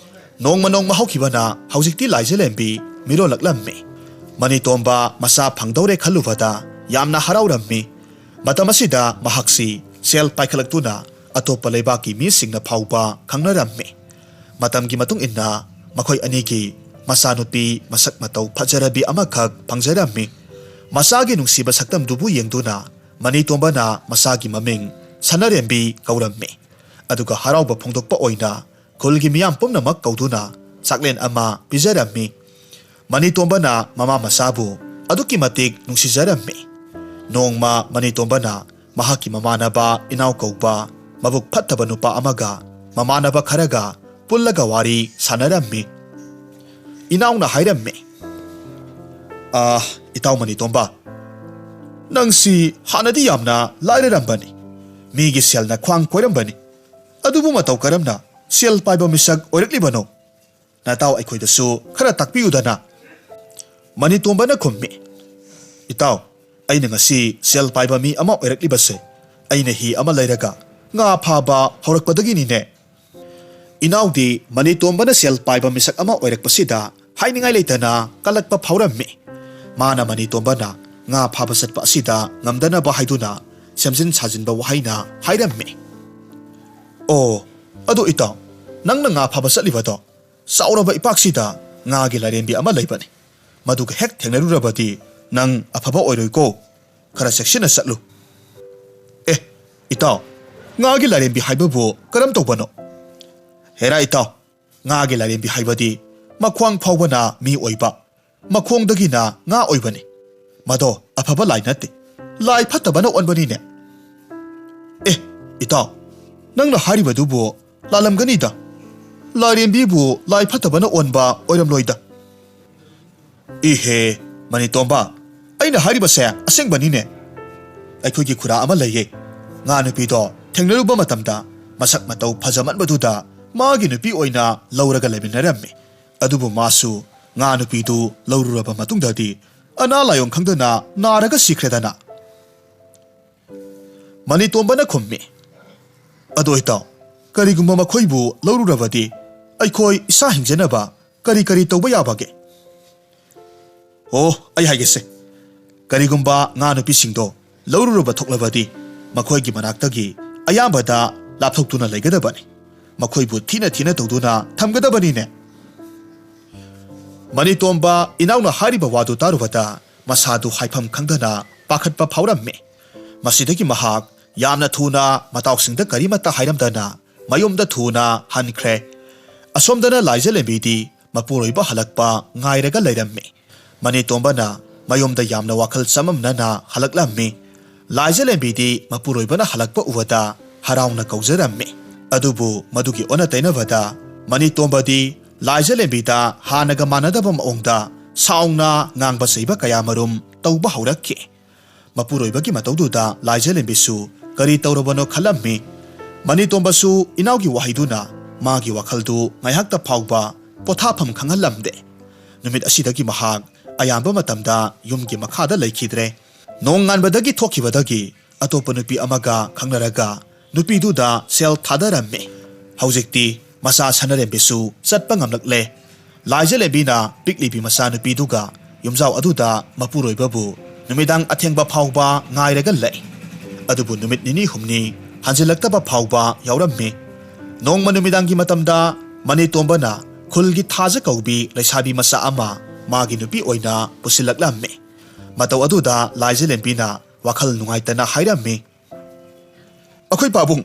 ꯅꯣꯡꯃ ꯅꯣꯡꯃ ꯍꯧꯈꯤꯕꯅ ꯍꯧꯖꯤꯛꯇꯤ ꯂꯥꯏꯖꯂꯦꯝꯕꯤ ꯃꯤꯔꯣꯜꯂꯛꯂꯝꯃꯤ꯫ ꯃꯅꯤꯇꯣꯝꯕ ꯃꯆꯥ ꯐꯪꯗꯧꯔꯦ ꯈꯜꯂꯨꯕꯗ ꯌꯥꯝꯅ ꯍꯔꯥꯎꯔꯝꯃꯤ꯫ ꯃꯇꯝ ꯑꯁꯤꯗ ꯃꯍꯥꯛꯁꯤ ꯁꯦꯜ ꯄꯥꯏꯈꯠꯂꯛꯇꯨꯅ ꯑꯇꯣꯞꯄ ꯂꯩꯕꯥꯛꯀꯤ ꯃꯤꯁꯤꯡꯅ ꯐꯥꯎꯕ ꯈꯪꯅꯔꯝꯃꯤ꯫ ꯃꯇꯝꯒꯤ ꯃꯇꯨꯡ ꯏꯟꯅ ꯃꯈꯣꯏ ꯑꯅꯤꯒꯤ ꯃꯆꯥꯅꯨꯄꯤ ꯃꯁꯛ ꯃꯇꯧ ꯐꯖꯔꯕꯤ ꯑꯃꯈꯛ ꯐꯪꯖꯔꯝꯃꯤ꯫ ꯃꯆꯥꯒꯤ ꯅꯨꯡꯁꯤꯕ ꯁꯛꯇꯝꯗꯨꯕꯨ ꯌꯦꯡꯗꯨꯅ ꯃꯅꯤꯇꯣꯝꯕꯅ ꯃꯆꯥꯒꯤ ꯃꯃꯤꯡ ꯁꯅꯥꯔꯦꯝꯕꯤ ꯀꯧꯔꯝꯃꯤ꯫ ꯑꯗꯨꯒ ꯍꯔꯥꯎꯕ ꯐꯣꯡꯗꯣꯛꯄ ꯑꯣꯏꯅ ꯈꯨꯜꯒꯤ ꯃꯤꯌꯥꯝ ꯄꯨꯝꯅꯃꯛ ꯀꯧꯗꯨꯅ ꯆꯥꯛꯂꯦꯟ ꯑꯃ ꯄꯤꯖꯔꯝꯃꯤ꯫ ꯃꯅꯤꯇꯣꯝꯕꯅ ꯃꯃꯥ ꯃꯆꯥꯕꯨ ꯑꯗꯨꯛꯀꯤ ꯃꯇꯤꯛ ꯅꯨꯡꯁꯤꯖꯔꯝꯃꯤ꯫ ꯅꯣꯡꯃ ꯃꯅꯤꯇꯣꯝꯕꯅ ꯃꯍꯥꯛꯀꯤ ꯃꯃꯥꯟꯅꯕ ꯏꯅꯥꯎ ꯀꯧꯕ ꯃꯕꯨꯛ ꯐꯠꯇꯕ ꯅꯨꯄꯥ ꯑꯃꯒ ꯃꯃꯥꯟꯅꯕ ꯈꯔꯒ ꯄꯨꯜꯂꯒ ꯋꯥꯔꯤ ꯁꯥꯟꯅꯔꯝꯃꯤ꯫ ꯏꯅꯥꯎꯅ ꯍꯥꯏꯔꯝꯃꯤ, "ꯑꯥ, ꯏꯇꯥꯎ ꯃꯅꯤꯇꯣꯝꯕ, ꯅꯪꯁꯤ ꯍꯥꯟꯅꯗꯤ ꯌꯥꯝꯅ ꯂꯥꯏꯔꯔꯝꯕꯅꯤ꯫ ꯃꯤꯒꯤ ꯁꯦꯜꯅ ꯈ꯭ꯋꯥꯡ ꯀꯣꯏꯔꯝꯕꯅꯤ꯫ ꯑꯗꯨꯕꯨ ꯃꯇꯧ ꯀꯔꯝꯅ ꯁꯦꯜ ꯄꯥꯏꯕ ꯃꯤꯁꯛ ꯑꯣꯏꯔꯛꯂꯤꯕꯅꯣ? ꯅꯇꯥꯎ ꯑꯩꯈꯣꯏꯗꯁꯨ ꯈꯔ ꯇꯥꯛꯄꯤꯌꯨꯗꯅ?" ꯃꯅꯤꯇꯣꯝꯕꯅ ꯈꯨꯝꯃꯤ, "ꯏꯇꯥꯎ, ꯑꯩꯅ ꯉꯁꯤ ꯁꯦꯜ ꯄꯥꯏꯕ ꯃꯤ ꯑꯃ ꯑꯣꯏꯔꯛꯂꯤꯕꯁꯦ ꯑꯩꯅ ꯍꯤ ꯑꯃ ꯂꯩꯔꯒ ꯉꯥ ꯐꯥꯕ ꯍꯧꯔꯛꯄꯗꯒꯤꯅꯤꯅꯦ꯫" ꯏꯅꯥꯎꯗꯤ ꯃꯅꯤꯇꯣꯝꯕꯅ ꯁꯦꯜ ꯄꯥꯏꯕ ꯃꯤꯁꯛ ꯑꯃ ꯑꯣꯏꯔꯛꯄꯁꯤꯗ ꯍꯥꯏꯅꯤꯡꯉꯥꯏ ꯂꯩꯇꯅ ꯀꯜꯂꯛꯄ ꯐꯥꯎꯔꯝꯃꯤ꯫ ꯃꯥꯅ ꯃꯅꯤꯇꯣꯝꯕꯅ ꯉꯥ ꯐꯥꯕ ꯆꯠꯄ ꯑꯁꯤꯗ ꯉꯝꯗꯅꯕ ꯍꯥꯏꯗꯨꯅ ꯁꯦꯝꯖꯤꯟ ꯁꯥꯖꯤꯟꯕ ꯋꯥꯍꯩꯅ ꯍꯥꯏꯔꯝꯃꯤ꯫ "ꯑꯣ, ꯑꯗꯨ ꯏꯇꯥꯎ, ꯅꯪꯅ ꯉꯥ ꯐꯥꯕ ꯆꯠꯂꯤꯕꯗꯣ ꯆꯥꯎꯔꯕ ꯏꯄꯥꯛꯁꯤꯗ ꯉꯥꯒꯤ ꯂꯥꯏꯔꯦꯝꯕꯤ ꯑꯃ ꯂꯩꯕꯅꯤ꯫ ꯃꯗꯨꯒ ꯍꯦꯛ ꯊꯦꯡꯅꯔꯨꯔꯕꯗꯤ ꯅꯪ ꯑꯐꯕ ꯑꯣꯏꯔꯣꯏꯀꯣ꯫ ꯈꯔ ꯆꯦꯛꯁꯤꯟꯅ ꯆꯠꯂꯨ꯫" "ꯑꯦ, ꯏꯇꯥꯎ, ꯉꯥꯒꯤ ꯂꯥꯏꯔꯦꯝꯕꯤ ꯍꯥꯏꯕꯕꯨ ꯀꯔꯝ ꯇꯧꯕꯅꯣ?" "ꯍꯦꯔꯥ ꯏꯇꯥꯎ, ꯉꯥꯒꯤ ꯂꯥꯏꯔꯦꯝꯕꯤ ꯍꯥꯏꯕꯗꯤ ꯃꯈ꯭ꯋꯥꯡ ꯐꯥꯎꯕꯅ ꯃꯤ ꯑꯣꯏꯕ, ꯃꯈꯣꯡꯗꯒꯤꯅ ꯉꯥ ꯑꯣꯏꯕꯅꯤ꯫ ꯃꯗꯣ ꯑꯐꯕ ꯂꯥꯏ ꯅꯠꯇꯦ, ꯂꯥꯏ ꯐꯠꯇꯕꯅ ꯑꯣꯟꯕꯅꯤꯅꯦ꯫" "ꯑꯦ, ꯏꯇꯥꯎ, ꯅꯪꯅ ꯍꯥꯏꯔꯤꯕꯗꯨꯕꯨ ꯂꯥꯜꯂꯝꯒꯅꯤꯗ꯫ ꯂꯥꯏꯔꯦꯝꯕꯤꯕꯨ ꯂꯥꯏ ꯐꯠꯇꯕꯅ ꯑꯣꯟꯕ ꯑꯣꯏꯔꯝꯂꯣꯏꯗ꯫ ꯏꯍꯦ, ꯃꯅꯤꯇꯣꯝꯕ, ꯑꯩꯅ ꯍꯥꯏꯔꯤꯕꯁꯦ ꯑꯁꯦꯡꯕꯅꯤꯅꯦ꯫ ꯑꯩꯈꯣꯏꯒꯤ ꯈꯨꯔꯥ ꯑꯃ ꯂꯩꯌꯦ꯫ ꯉꯥ ꯅꯨꯄꯤꯗꯣ ꯊꯦꯡꯅꯔꯨꯕ ꯃꯇꯝꯗ ꯃꯁꯛ ꯃꯇꯧ ꯐꯖꯃꯟꯕꯗꯨꯗ ꯃꯥꯒꯤ ꯅꯨꯄꯤ ꯑꯣꯏꯅ ꯂꯧꯔꯒ ꯂꯩꯃꯤꯟꯅꯔꯝꯃꯤ꯫ ꯑꯗꯨꯕꯨ ꯃꯥꯁꯨ ꯉꯥ ꯅꯨꯄꯤꯗꯨ ꯂꯧꯔꯨꯔꯕ ꯃꯇꯨꯡꯗꯗꯤ ꯑꯅꯥ ꯂꯥꯏꯌꯣꯡ ꯈꯪꯗꯅ ꯅꯥꯔꯒ ꯁꯤꯈ꯭ꯔꯦꯗꯅ꯫ ꯃꯅꯤꯇꯣꯝꯕꯅ ꯈꯨꯝꯃꯤ, "ꯑꯗꯣ ꯏꯇꯥꯎ, ꯀꯔꯤꯒꯨꯝꯕ ꯃꯈꯣꯏꯕꯨ ꯂꯧꯔꯨꯔꯕꯗꯤ ꯑꯩꯈꯣꯏ ꯏꯁꯥ ꯍꯤꯡꯖꯅꯕ ꯀꯔꯤ ꯀꯔꯤ ꯇꯧꯕ ꯌꯥꯕꯒꯦ?" "ꯑꯣ, ꯑꯩ ꯍꯥꯏꯒꯦꯁꯦ꯫ ꯀꯔꯤꯒꯨꯝꯕ ꯉꯥ ꯅꯨꯄꯤꯁꯤꯡꯗꯣ ꯂꯧꯔꯨꯔꯕ ꯊꯣꯛꯂꯕꯗꯤ ꯃꯈꯣꯏꯒꯤ ꯃꯅꯥꯛꯇꯒꯤ ꯑꯌꯥꯝꯕꯗ ꯂꯥꯞꯊꯣꯛꯇꯨꯅ ꯂꯩꯒꯗꯕꯅꯤ꯫ ꯃꯈꯣꯏꯕꯨ ꯊꯤꯅ ꯊꯤꯅ ꯇꯧꯗꯨꯅ ꯊꯝꯒꯗꯕꯅꯤꯅꯦ꯫" ꯃꯅꯤꯇꯣꯝꯕ ꯏꯅꯥꯎꯅ ꯍꯥꯏꯔꯤꯕ ꯋꯥꯗꯨ ꯇꯥꯔꯨꯕꯗ ꯃꯁꯥꯗꯨ ꯍꯥꯏꯐꯝ ꯈꯪꯗꯅ ꯄꯥꯈꯠꯄ ꯐꯥꯎꯔꯝꯃꯤ꯫ ꯃꯁꯤꯗꯒꯤ ꯃꯍꯥꯛ ꯌꯥꯝꯅ ꯊꯨꯅ ꯃꯇꯥꯎꯁꯤꯡꯗ ꯀꯔꯤꯃꯠꯇ ꯍꯥꯏꯔꯝꯗꯅ ꯃꯌꯨꯝꯗ ꯊꯨꯅ ꯍꯟꯈ꯭ꯔꯦ꯫ ꯑꯁꯣꯝꯗꯅ ꯂꯥꯏꯖꯂꯦꯝꯕꯤꯗꯤ ꯃꯄꯨꯔꯣꯏꯕ ꯍꯜꯂꯛꯄ ꯉꯥꯏꯔꯒ ꯂꯩꯔꯝꯃꯤ꯫ ꯃꯅꯤꯇꯣꯝꯕꯅ ꯃꯌꯨꯝꯗ ꯌꯥꯝꯅ ꯋꯥꯈꯜ ꯆꯃꯝꯅꯅ ꯍꯜꯂꯛꯂꯝꯃꯤ꯫ ꯂꯥꯏꯖꯂꯦꯝꯕꯤꯗꯤ ꯃꯄꯨꯔꯣꯏꯕꯅ ꯍꯜꯂꯛꯄ ꯎꯕꯗ ꯍꯔꯥꯎꯅ ꯀꯧꯖꯔꯝꯃꯤ꯫ ꯑꯗꯨꯕꯨ ꯃꯗꯨꯒꯤ ꯑꯣꯟꯅ ꯇꯩꯅꯕꯗ ꯃꯅꯤꯇꯣꯝꯕꯗꯤ ꯂꯥꯏꯖꯂꯦꯝꯕꯤꯗ ꯍꯥꯟꯅꯒ ꯃꯥꯟꯅꯗꯕ ꯃꯑꯣꯡꯗ ꯁꯥꯎꯅ ꯉꯥꯡꯕ ꯆꯩꯕ ꯀꯌꯥꯃꯔꯨꯝ ꯇꯧꯕ ꯍꯧꯔꯛꯈꯤ꯫ ꯃꯄꯨꯔꯣꯏꯕꯒꯤ ꯃꯇꯧꯗꯨꯗ ꯂꯥꯏꯖꯂꯦꯝꯕꯤꯁꯨ ꯀꯔꯤ ꯇꯧꯔꯕꯅꯣ ꯈꯜꯂꯝꯃꯤ꯫ ꯃꯅꯤꯇꯣꯝꯕꯁꯨ ꯏꯅꯥꯎꯒꯤ ꯋꯥꯍꯩꯗꯨꯅ ꯃꯥꯒꯤ ꯋꯥꯈꯜꯗꯨ ꯉꯥꯏꯍꯥꯛꯇ ꯐꯥꯎꯕ ꯄꯣꯊꯥꯐꯝ ꯈꯪꯍꯜꯂꯝꯗꯦ꯫ ꯅꯨꯃꯤꯠ ꯑꯁꯤꯗꯒꯤ ꯃꯍꯥꯛ ꯑꯌꯥꯝꯕ ꯃꯇꯝꯗ ꯌꯨꯝꯒꯤ ꯃꯈꯥꯗ ꯂꯩꯈꯤꯗ꯭ꯔꯦ꯫ ꯅꯣꯡꯉꯥꯟꯕꯗꯒꯤ ꯊꯣꯛꯈꯤꯕꯗꯒꯤ ꯑꯇꯣꯞꯄ ꯅꯨꯄꯤ ꯑꯃꯒ ꯈꯪꯅꯔꯒ ꯅꯨꯄꯤꯗꯨꯗ ꯁꯦꯜ ꯊꯥꯗꯔꯝꯃꯤ꯫ ꯍꯧꯖꯤꯛꯇꯤ ꯃꯆꯥ ꯁꯅꯔꯦꯝꯕꯤꯁꯨ ꯆꯠꯄ ꯉꯝꯂꯛꯂꯦ꯫ ꯂꯥꯏꯖꯂꯦꯝꯕꯤꯅ ꯄꯤꯛꯂꯤꯕꯤ ꯃꯆꯥꯅꯨꯄꯤꯗꯨꯒ ꯌꯨꯝꯖꯥꯎ ꯑꯗꯨꯗ ꯃꯄꯨꯔꯣꯏꯕꯕꯨ ꯅꯨꯃꯤꯗꯥꯡ ꯑꯊꯦꯡꯕ ꯐꯥꯎꯕ ꯉꯥꯏꯔꯒ ꯂꯩ꯫ ꯑꯗꯨꯕꯨ ꯅꯨꯃꯤꯠ ꯅꯤꯅꯤ ꯍꯨꯝꯅꯤ ꯍꯟꯖꯤꯜꯂꯛꯇꯕ ꯐꯥꯎꯕ ꯌꯥꯎꯔꯝꯃꯤ꯫ ꯅꯣꯡꯃ ꯅꯨꯃꯤꯗꯥꯡꯒꯤ ꯃꯇꯝꯗ ꯃꯅꯤꯇꯣꯝꯕꯅ ꯈꯨꯜꯒꯤ ꯊꯥꯖ ꯀꯧꯕꯤ ꯂꯩꯁꯥꯕꯤ ꯃꯆꯥ ꯑꯃ ꯃꯥꯒꯤ ꯅꯨꯄꯤ ꯑꯣꯏꯅ ꯄꯨꯁꯤꯜꯂꯛꯂꯝꯃꯤ꯫ ꯃꯇꯧ ꯑꯗꯨꯗ ꯂꯥꯏꯖꯂꯦꯝꯕꯤꯅ ꯋꯥꯈꯜ ꯅꯨꯡꯉꯥꯏꯇꯅ ꯍꯥꯏꯔꯝꯃꯤ, "ꯑꯩꯈꯣꯏ ꯄꯥꯕꯨꯡ,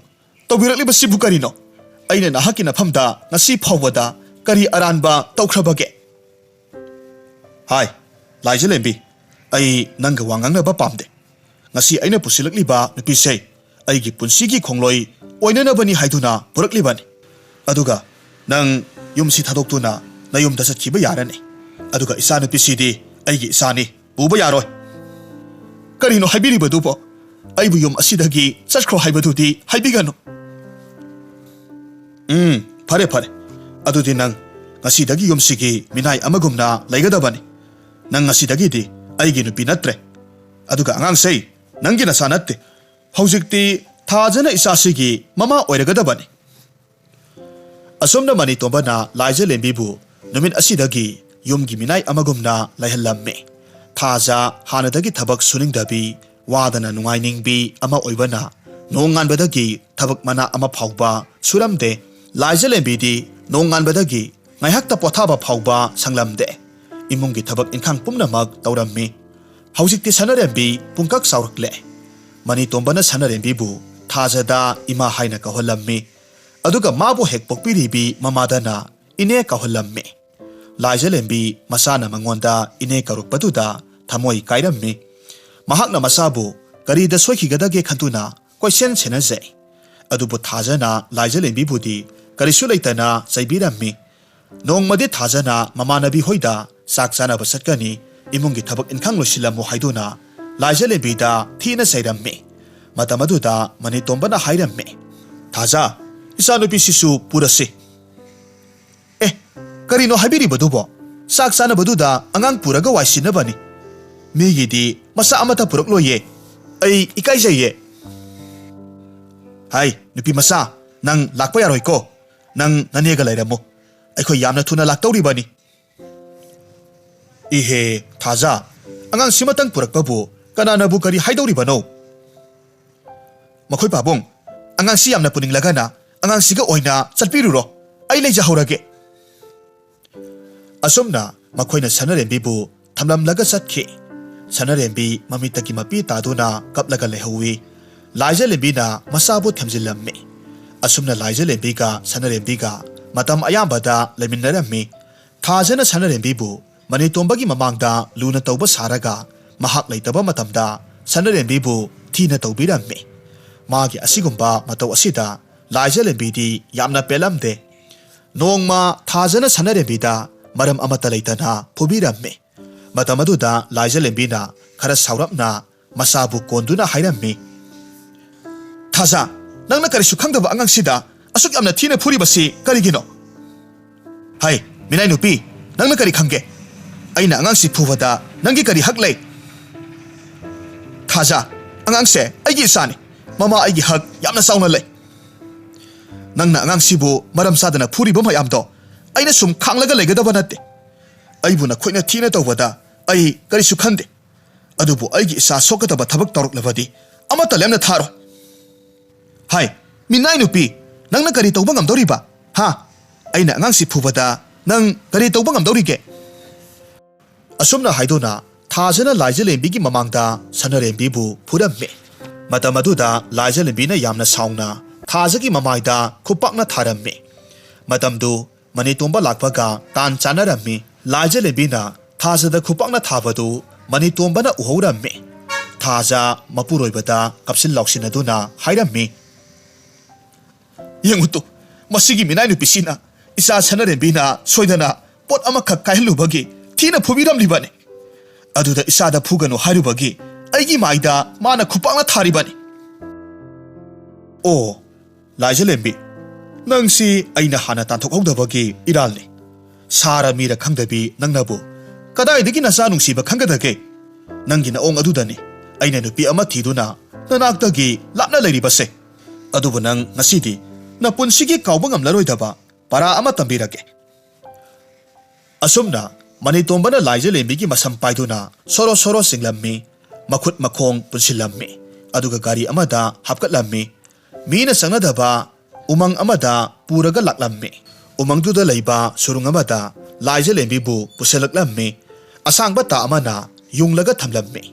ꯇꯧꯕꯤꯔꯛꯂꯤꯕꯁꯤꯕꯨ ꯀꯔꯤꯅꯣ? ꯑꯩꯅ ꯅꯍꯥꯛꯀꯤ ꯅꯐꯝꯗ ꯉꯁꯤ ꯐꯥꯎꯕꯗ ꯀꯔꯤ ꯑꯔꯥꯟꯕ ꯇꯧꯈ꯭ꯔꯕꯒꯦ?" "ꯍꯥꯏ, ꯂꯥꯏꯖꯂꯦꯝꯕꯤ, ꯑꯩ ꯅꯪꯒ ꯋꯥ ꯉꯥꯡꯅꯕ ꯄꯥꯝꯗꯦ꯫ ꯉꯁꯤ ꯑꯩꯅ ꯄꯨꯁꯤꯜꯂꯛꯂꯤꯕ ꯅꯨꯄꯤꯁꯦ ꯑꯩꯒꯤ ꯄꯨꯟꯁꯤꯒꯤ ꯈꯣꯡꯂꯣꯏ ꯑꯣꯏꯅꯅꯕꯅꯤ ꯍꯥꯏꯗꯨꯅ ꯄꯨꯔꯛꯂꯤꯕꯅꯤ꯫ ꯑꯗꯨꯒ ꯅꯪ ꯌꯨꯝꯁꯤ ꯊꯥꯗꯣꯛꯇꯨꯅ ꯅꯌꯨꯝꯗ ꯆꯠꯈꯤꯕ ꯌꯥꯔꯅꯤ꯫ ꯑꯗꯨꯒ ꯏꯆꯥꯅꯨꯄꯤꯁꯤꯗꯤ ꯑꯩꯒꯤ ꯏꯆꯥꯅꯤ, ꯄꯨꯕ ꯌꯥꯔꯣꯏ꯫ ꯀꯔꯤꯅꯣ ꯍꯥꯏꯕꯤꯔꯤꯕꯗꯨꯕꯣ? ꯑꯩꯕꯨ ꯌꯨꯝ ꯑꯁꯤꯗꯒꯤ ꯆꯠꯈ꯭ꯔꯣ ꯍꯥꯏꯕꯗꯨꯗꯤ ꯍꯥꯏꯕꯤꯒꯅꯨ꯫ ꯎꯝ, ꯐꯔꯦ, ꯐꯔꯦ꯫ ꯑꯗꯨꯗꯤ ꯅꯪ ꯉꯁꯤꯗꯒꯤ ꯌꯨꯝꯁꯤꯒꯤ ꯃꯤꯅꯥꯏ ꯑꯃꯒꯨꯝꯅ ꯂꯩꯒꯗꯕꯅꯤ꯫ ꯅꯪ ꯉꯁꯤꯗꯒꯤꯗꯤ ꯑꯩꯒꯤ ꯅꯨꯄꯤ ꯅꯠꯇ꯭ꯔꯦ꯫ ꯑꯗꯨꯒ ꯑꯉꯥꯡꯁꯦ, ꯅꯪꯒꯤ ꯅꯆꯥ ꯅꯠꯇꯦ꯫ ꯍꯧꯖꯤꯛꯇꯤ ꯊꯥꯖꯅ ꯏꯆꯥꯁꯤꯒꯤ ꯃꯃꯥ ꯑꯣꯏꯔꯒꯗꯕꯅꯤ꯫ ꯑꯁꯨꯝꯅ ꯃꯅꯤꯇꯣꯝꯕꯅ ꯂꯥꯏꯖꯂꯦꯝꯕꯤꯕꯨ ꯅꯨꯃꯤꯠ ꯑꯁꯤꯗꯒꯤ ꯌꯨꯝꯒꯤ ꯃꯤꯅꯥꯏ ꯑꯃꯒꯨꯝꯅ ꯂꯩꯍꯜꯂꯝꯃꯤ꯫ ꯊꯥꯖ ꯍꯥꯟꯅꯗꯒꯤ ꯊꯕꯛ ꯁꯨꯅꯤꯡꯗꯕꯤ, ꯋꯥꯗꯅ ꯅꯨꯡꯉꯥꯏꯅꯤꯡꯕꯤ ꯑꯃ ꯑꯣꯏꯕꯅ ꯅꯣꯡꯉꯥꯟꯕꯗꯒꯤ ꯊꯕꯛ ꯃꯅꯥ ꯑꯃ ꯐꯥꯎꯕ ꯁꯨꯔꯝꯗꯦ꯫ ꯂꯥꯏꯖꯂꯦꯝꯕꯤꯗꯤ ꯅꯣꯡꯉꯥꯟꯕꯗꯒꯤ ꯉꯥꯏꯍꯥꯛꯇ ꯄꯣꯊꯥꯕ ꯐꯥꯎꯕ ꯁꯪꯂꯝꯗꯦ꯫ ꯏꯃꯨꯡꯒꯤ ꯊꯕꯛ ꯏꯪꯈꯥꯡ ꯄꯨꯝꯅꯃꯛ ꯇꯧꯔꯝꯃꯤ꯫ ꯍꯧꯖꯤꯛꯇꯤ ꯁꯅꯔꯦꯝꯕꯤ ꯄꯨꯡꯀꯛ ꯆꯥꯎꯔꯛꯂꯦ꯫ ꯃꯅꯤꯇꯣꯝꯕꯅ ꯁꯅꯔꯦꯝꯕꯤꯕꯨ ꯊꯥꯖꯗ ꯏꯃꯥ ꯍꯥꯏꯅ ꯀꯧꯍꯜꯂꯝꯃꯤ꯫ ꯑꯗꯨꯒ ꯃꯥꯕꯨ ꯍꯦꯛ ꯄꯣꯛꯄꯤꯔꯤꯕꯤ ꯃꯃꯥꯗꯅ ꯏꯅꯦ ꯀꯧꯍꯜꯂꯝꯃꯤ꯫ ꯂꯥꯏꯖꯂꯦꯝꯕꯤ ꯃꯆꯥꯅ ꯃꯉꯣꯟꯗ ꯏꯅꯦ ꯀꯧꯔꯛꯄꯗꯨꯗ ꯊꯃꯣꯏ ꯀꯥꯏꯔꯝꯃꯤ꯫ ꯃꯍꯥꯛꯅ ꯃꯆꯥꯕꯨ ꯀꯔꯤꯗ ꯁꯣꯏꯈꯤꯒꯗꯒꯦ ꯈꯟꯗꯨꯅ ꯀꯣꯏꯁꯦꯟ ꯁꯦꯟꯅꯖꯩ꯫ ꯑꯗꯨꯕꯨ ꯊꯥꯖꯅ ꯂꯥꯏꯖꯂꯦꯝꯕꯤꯕꯨꯗꯤ ꯀꯔꯤꯁꯨ ꯂꯩꯇꯅ ꯆꯩꯕꯤꯔꯝꯃꯤ꯫ ꯅꯣꯡꯃꯗꯤ ꯊꯥꯖꯅ ꯃꯃꯥꯟꯅꯕꯤ ꯍꯣꯏꯗ ꯆꯥꯛ ꯆꯥꯅꯕ ꯆꯠꯀꯅꯤ, ꯏꯃꯨꯡꯒꯤ ꯊꯕꯛ ꯏꯪꯈꯥꯡ ꯂꯣꯏꯁꯤꯜꯂꯝꯃꯨ ꯍꯥꯏꯗꯨꯅ ꯂꯥꯏꯖꯂꯦꯝꯕꯤꯗ ꯊꯤꯅ ꯆꯩꯔꯝꯃꯤ꯫ ꯃꯇꯝ ꯑꯗꯨꯗ ꯃꯅꯤꯇꯣꯝꯕꯅ ꯍꯥꯏꯔꯝꯃꯤ, "ꯊꯥꯖ, ꯏꯆꯥꯅꯨꯄꯤꯁꯤꯁꯨ ꯄꯨꯔꯁꯤ꯫" "ꯑꯦ, ꯀꯔꯤꯅꯣ ꯍꯥꯏꯕꯤꯔꯤꯕꯗꯨꯕꯣ? ꯆꯥꯛ ꯆꯥꯅꯕꯗꯨꯗ ꯑꯉꯥꯡ ꯄꯨꯔꯒ ꯋꯥꯏ ꯁꯤꯟꯅꯕꯅꯤ꯫ ꯃꯤꯒꯤꯗꯤ ꯃꯆꯥ ꯑꯃꯠꯇ ꯄꯨꯔꯛꯂꯣꯏꯌꯦ꯫ ꯑꯩ ꯏꯀꯥꯏꯖꯩꯌꯦ꯫" "ꯍꯥꯏ, ꯅꯨꯄꯤ ꯃꯆꯥ, ꯅꯪ ꯂꯥꯛꯄ ꯌꯥꯔꯣꯏꯀꯣ꯫ ꯅꯪ ꯅꯅꯦꯒ ꯂꯩꯔꯝꯃꯨ꯫ ꯑꯩꯈꯣꯏ ꯌꯥꯝꯅ ꯊꯨꯅ ꯂꯥꯛꯇꯧꯔꯤꯕꯅꯤ꯫" "ꯏꯍꯦ, ꯊꯥꯖ, ꯑꯉꯥꯡꯁꯤꯃꯇꯪ ꯄꯨꯔꯛꯄꯕꯨ ꯀꯅꯥꯅꯕꯨ ꯀꯔꯤ ꯍꯥꯏꯗꯧꯔꯤꯕꯅꯣ?" "ꯃꯈꯣꯏ ꯄꯥꯕꯨꯡ, ꯑꯉꯥꯡꯁꯤ ꯌꯥꯝꯅ ꯄꯨꯅꯤꯡꯂꯒꯅ ꯑꯉꯥꯡꯁꯤꯒ ꯑꯣꯏꯅ ꯆꯠꯄꯤꯔꯨꯔꯣ꯫ ꯑꯩ ꯂꯩꯖꯍꯧꯔꯒꯦ꯫" ꯑꯁꯨꯝꯅ ꯃꯈꯣꯏꯅ ꯁꯅꯔꯦꯝꯕꯤꯕꯨ ꯊꯝꯂꯝꯂꯒ ꯆꯠꯈꯤ꯫ ꯁꯅꯔꯦꯝꯕꯤ ꯃꯃꯤꯠꯇꯒꯤ ꯃꯄꯤ ꯇꯥꯗꯨꯅ ꯀꯞꯂꯒ ꯂꯩꯍꯧꯋꯤ꯫ ꯂꯥꯏꯖꯂꯦꯝꯕꯤꯅ ꯃꯆꯥꯕꯨ ꯊꯦꯝꯖꯤꯜꯂꯝꯃꯤ꯫ ꯑꯁꯨꯝꯅ ꯂꯥꯏꯖꯂꯦꯝꯕꯤꯒ ꯁꯅꯔꯦꯝꯕꯤꯒ ꯃꯇꯝ ꯑꯌꯥꯝꯕꯗ ꯂꯩꯃꯤꯟꯅꯔꯝꯃꯤ꯫ ꯊꯥꯖꯅ ꯁꯅꯔꯦꯝꯕꯤꯕꯨ ꯃꯅꯤꯇꯣꯝꯕꯒꯤ ꯃꯃꯥꯡꯗ ꯂꯨꯅ ꯇꯧꯕ ꯁꯥꯔꯒ ꯃꯍꯥꯛ ꯂꯩꯇꯕ ꯃꯇꯝꯗ ꯁꯅꯔꯦꯝꯕꯤꯕꯨ ꯊꯤꯅ ꯇꯧꯕꯤꯔꯝꯃꯤ꯫ ꯃꯥꯒꯤ ꯑꯁꯤꯒꯨꯝꯕ ꯃꯇꯧ ꯑꯁꯤꯗ ꯂꯥꯏꯖꯂꯦꯝꯕꯤꯗꯤ ꯌꯥꯝꯅ ꯄꯦꯜꯂꯝꯗꯦ꯫ ꯅꯣꯡꯃ ꯊꯥꯖꯅ ꯁꯅꯔꯦꯝꯕꯤꯗ ꯃꯔꯝ ꯑꯃꯠꯇ ꯂꯩꯇꯅ ꯐꯨꯕꯤꯔꯝꯃꯤ꯫ ꯃꯇꯝ ꯑꯗꯨꯗ ꯂꯥꯏꯖꯂꯦꯝꯕꯤꯅ ꯈꯔ ꯁꯥꯎꯔꯞꯅ ꯃꯆꯥꯕꯨ ꯀꯣꯟꯗꯨꯅ ꯍꯥꯏꯔꯝꯃꯤ, "ꯊꯥꯖ, ꯅꯪꯅ ꯀꯔꯤꯁꯨ ꯈꯪꯗꯕ ꯑꯉꯥꯡꯁꯤꯗ ꯑꯁꯨꯛ ꯌꯥꯝꯅ ꯊꯤꯅ ꯐꯨꯔꯤꯕꯁꯤ ꯀꯔꯤꯒꯤꯅꯣ? ꯍꯩ, ꯃꯤꯅꯥꯏ ꯅꯨꯄꯤ, ꯅꯪꯅ ꯀꯔꯤ ꯈꯪꯒꯦ? ꯑꯩꯅ ꯑꯉꯥꯡꯁꯤ ꯐꯨꯕꯗ ꯅꯪꯒꯤ ꯀꯔꯤ ꯍꯛ ꯂꯩ?" "ꯊꯥꯖ, ꯑꯉꯥꯡꯁꯦ ꯑꯩꯒꯤ ꯏꯆꯥꯅꯤ꯫ ꯃꯃꯥ ꯑꯩꯒꯤ ꯍꯛ ꯌꯥꯝꯅ ꯆꯥꯎꯅ ꯂꯩ꯫ ꯅꯪꯅ ꯑꯉꯥꯡꯁꯤꯕꯨ ꯃꯔꯝ ꯆꯥꯗꯅ ꯐꯨꯔꯤꯕ ꯃꯌꯥꯝꯗꯣ ꯑꯩꯅ ꯁꯨꯝ ꯈꯥꯡꯂꯒ ꯂꯩꯒꯗꯕ ꯅꯠꯇꯦ꯫ ꯑꯩꯕꯨ ꯅꯈꯣꯏꯅ ꯊꯤꯅ ꯇꯧꯕꯗ ꯑꯩ ꯀꯔꯤꯁꯨ ꯈꯟꯗꯦ꯫ ꯑꯗꯨꯕꯨ ꯑꯩꯒꯤ ꯏꯆꯥ ꯁꯣꯛꯀꯗꯕ ꯊꯕꯛ ꯇꯧꯔꯛꯂꯕꯗꯤ ꯑꯃꯠꯇ ꯂꯦꯝꯅ ꯊꯥꯔꯣꯏ꯫" "ꯍꯥꯏ, ꯃꯤꯅꯥꯏ ꯅꯨꯄꯤ, ꯅꯪꯅ ꯀꯔꯤ ꯇꯧꯕ ꯉꯝꯗꯧꯔꯤꯕ? ꯍꯥ? ꯑꯩꯅ ꯑꯉꯥꯡꯁꯤ ꯐꯨꯕꯗ ꯅꯪ ꯀꯔꯤ ꯇꯧꯕ ꯉꯝꯗꯧꯔꯤꯒꯦ?" ꯑꯁꯨꯝꯅ ꯍꯥꯏꯗꯨꯅ ꯊꯥꯖꯅ ꯂꯥꯏꯖꯂꯦꯝꯕꯤꯒꯤ ꯃꯃꯥꯡꯗ ꯁꯅꯔꯦꯝꯕꯤꯕꯨ ꯐꯨꯔꯝꯃꯤ꯫ ꯃꯇꯝ ꯑꯗꯨꯗ ꯂꯥꯏꯖꯂꯦꯝꯕꯤꯅ ꯌꯥꯝꯅ ꯁꯥꯎꯅ ꯊꯥꯖꯒꯤ ꯃꯃꯥꯏꯗ ꯈꯨꯄꯥꯛꯅ ꯊꯥꯔꯝꯃꯤ꯫ ꯃꯇꯝꯗꯨ ꯃꯅꯤꯇꯣꯝꯕ ꯂꯥꯛꯄꯒ ꯇꯥꯟ ꯆꯥꯅꯔꯝꯃꯤ꯫ ꯂꯥꯏꯖꯂꯦꯝꯕꯤꯅ ꯊꯥꯖꯗ ꯈꯨꯄꯥꯛꯅ ꯊꯥꯕꯗꯨ ꯃꯅꯤꯇꯣꯝꯕꯅ ꯎꯍꯧꯔꯝꯃꯤ꯫ ꯊꯥꯖ ꯃꯄꯨꯔꯣꯏꯕꯗ ꯀꯞꯁꯤꯟ ꯂꯥꯎꯁꯤꯟꯅꯗꯨꯅ ꯍꯥꯏꯔꯝꯃꯤ, "ꯌꯦꯡꯉꯨ ꯇꯨ, ꯃꯁꯤꯒꯤ ꯃꯤꯅꯥꯏ ꯅꯨꯄꯤꯁꯤꯅ ꯏꯆꯥ ꯁꯅꯔꯦꯝꯕꯤꯅ ꯁꯣꯏꯗꯅ ꯄꯣꯠ ꯑꯃꯈꯛ ꯀꯥꯏꯍꯜꯂꯨꯕꯒꯤ ꯊꯤꯅ ꯐꯨꯕꯤꯔꯝꯂꯤꯕꯅꯤ꯫ ꯑꯗꯨꯗ ꯏꯆꯥꯗ ꯐꯨꯒꯅꯨ ꯍꯥꯏꯔꯨꯕꯒꯤ ꯑꯩꯒꯤ ꯃꯥꯏꯗ ꯃꯥꯅ ꯈꯨꯄꯥꯛꯅ ꯊꯥꯔꯤꯕꯅꯤ꯫" "ꯑꯣ, ꯂꯥꯏꯖꯂꯦꯝꯕꯤ, ꯅꯪꯁꯤ ꯑꯩꯅ ꯍꯥꯟꯅ ꯇꯥꯟꯊꯣꯛꯍꯧꯗꯕꯒꯤ ꯏꯔꯥꯜꯅꯤ꯫ ꯁꯥꯔ ꯃꯤꯔ ꯈꯪꯗꯕꯤ ꯅꯪꯅꯕꯨ ꯀꯗꯥꯏꯗꯒꯤ ꯅꯆꯥ ꯅꯨꯡꯁꯤꯕ ꯈꯪꯒꯗꯒꯦ? ꯅꯪꯒꯤ ꯅꯑꯣꯡ ꯑꯗꯨꯗꯅꯤ ꯑꯩꯅ ꯅꯨꯄꯤ ꯑꯃ ꯊꯤꯗꯨꯅ ꯅꯅꯥꯛꯇꯒꯤ ꯂꯥꯞꯅ ꯂꯩꯔꯤꯕꯁꯦ꯫ ꯑꯗꯨꯕꯨ ꯅꯪ ꯉꯁꯤꯗꯤ ꯅꯄꯨꯟꯁꯤꯒꯤ ꯀꯥꯎꯕ ꯉꯝꯂꯔꯣꯏꯗꯕ ꯄꯔꯥ ꯑꯃ ꯇꯝꯕꯤꯔꯒꯦ꯫" ꯑꯁꯨꯝꯅ ꯃꯅꯤꯇꯣꯝꯕꯅ ꯂꯥꯏꯖꯂꯦꯝꯕꯤꯒꯤ ꯃꯁꯝ ꯄꯥꯏꯗꯨꯅ ꯁꯣꯔꯣ ꯁꯣꯔꯣ ꯆꯤꯡꯂꯝꯃꯤ꯫ ꯃꯈꯨꯠ ꯃꯈꯣꯡ ꯄꯨꯟꯁꯤꯜꯂꯝꯃꯤ꯫ ꯑꯗꯨꯒ ꯒꯥꯔꯤ ꯑꯃꯗ ꯍꯥꯞꯀꯠꯂꯝꯃꯤ꯫ ꯃꯤꯅ ꯆꯪꯅꯗꯕ ꯎꯃꯪ ꯑꯃꯗ ꯄꯨꯔꯒ ꯂꯥꯛꯂꯝꯃꯤ꯫ ꯎꯃꯪꯗꯨꯗ ꯂꯩꯕ ꯁꯨꯔꯨꯡ ꯑꯃꯗ ꯂꯥꯏꯖꯂꯦꯝꯕꯤꯕꯨ ꯄꯨꯁꯤꯜꯂꯛꯂꯝꯃꯤ꯫ ꯑꯁꯥꯡꯕ ꯇꯥ ꯑꯃꯅ ꯌꯨꯡꯂꯒ ꯊꯝꯂꯝꯃꯤ꯫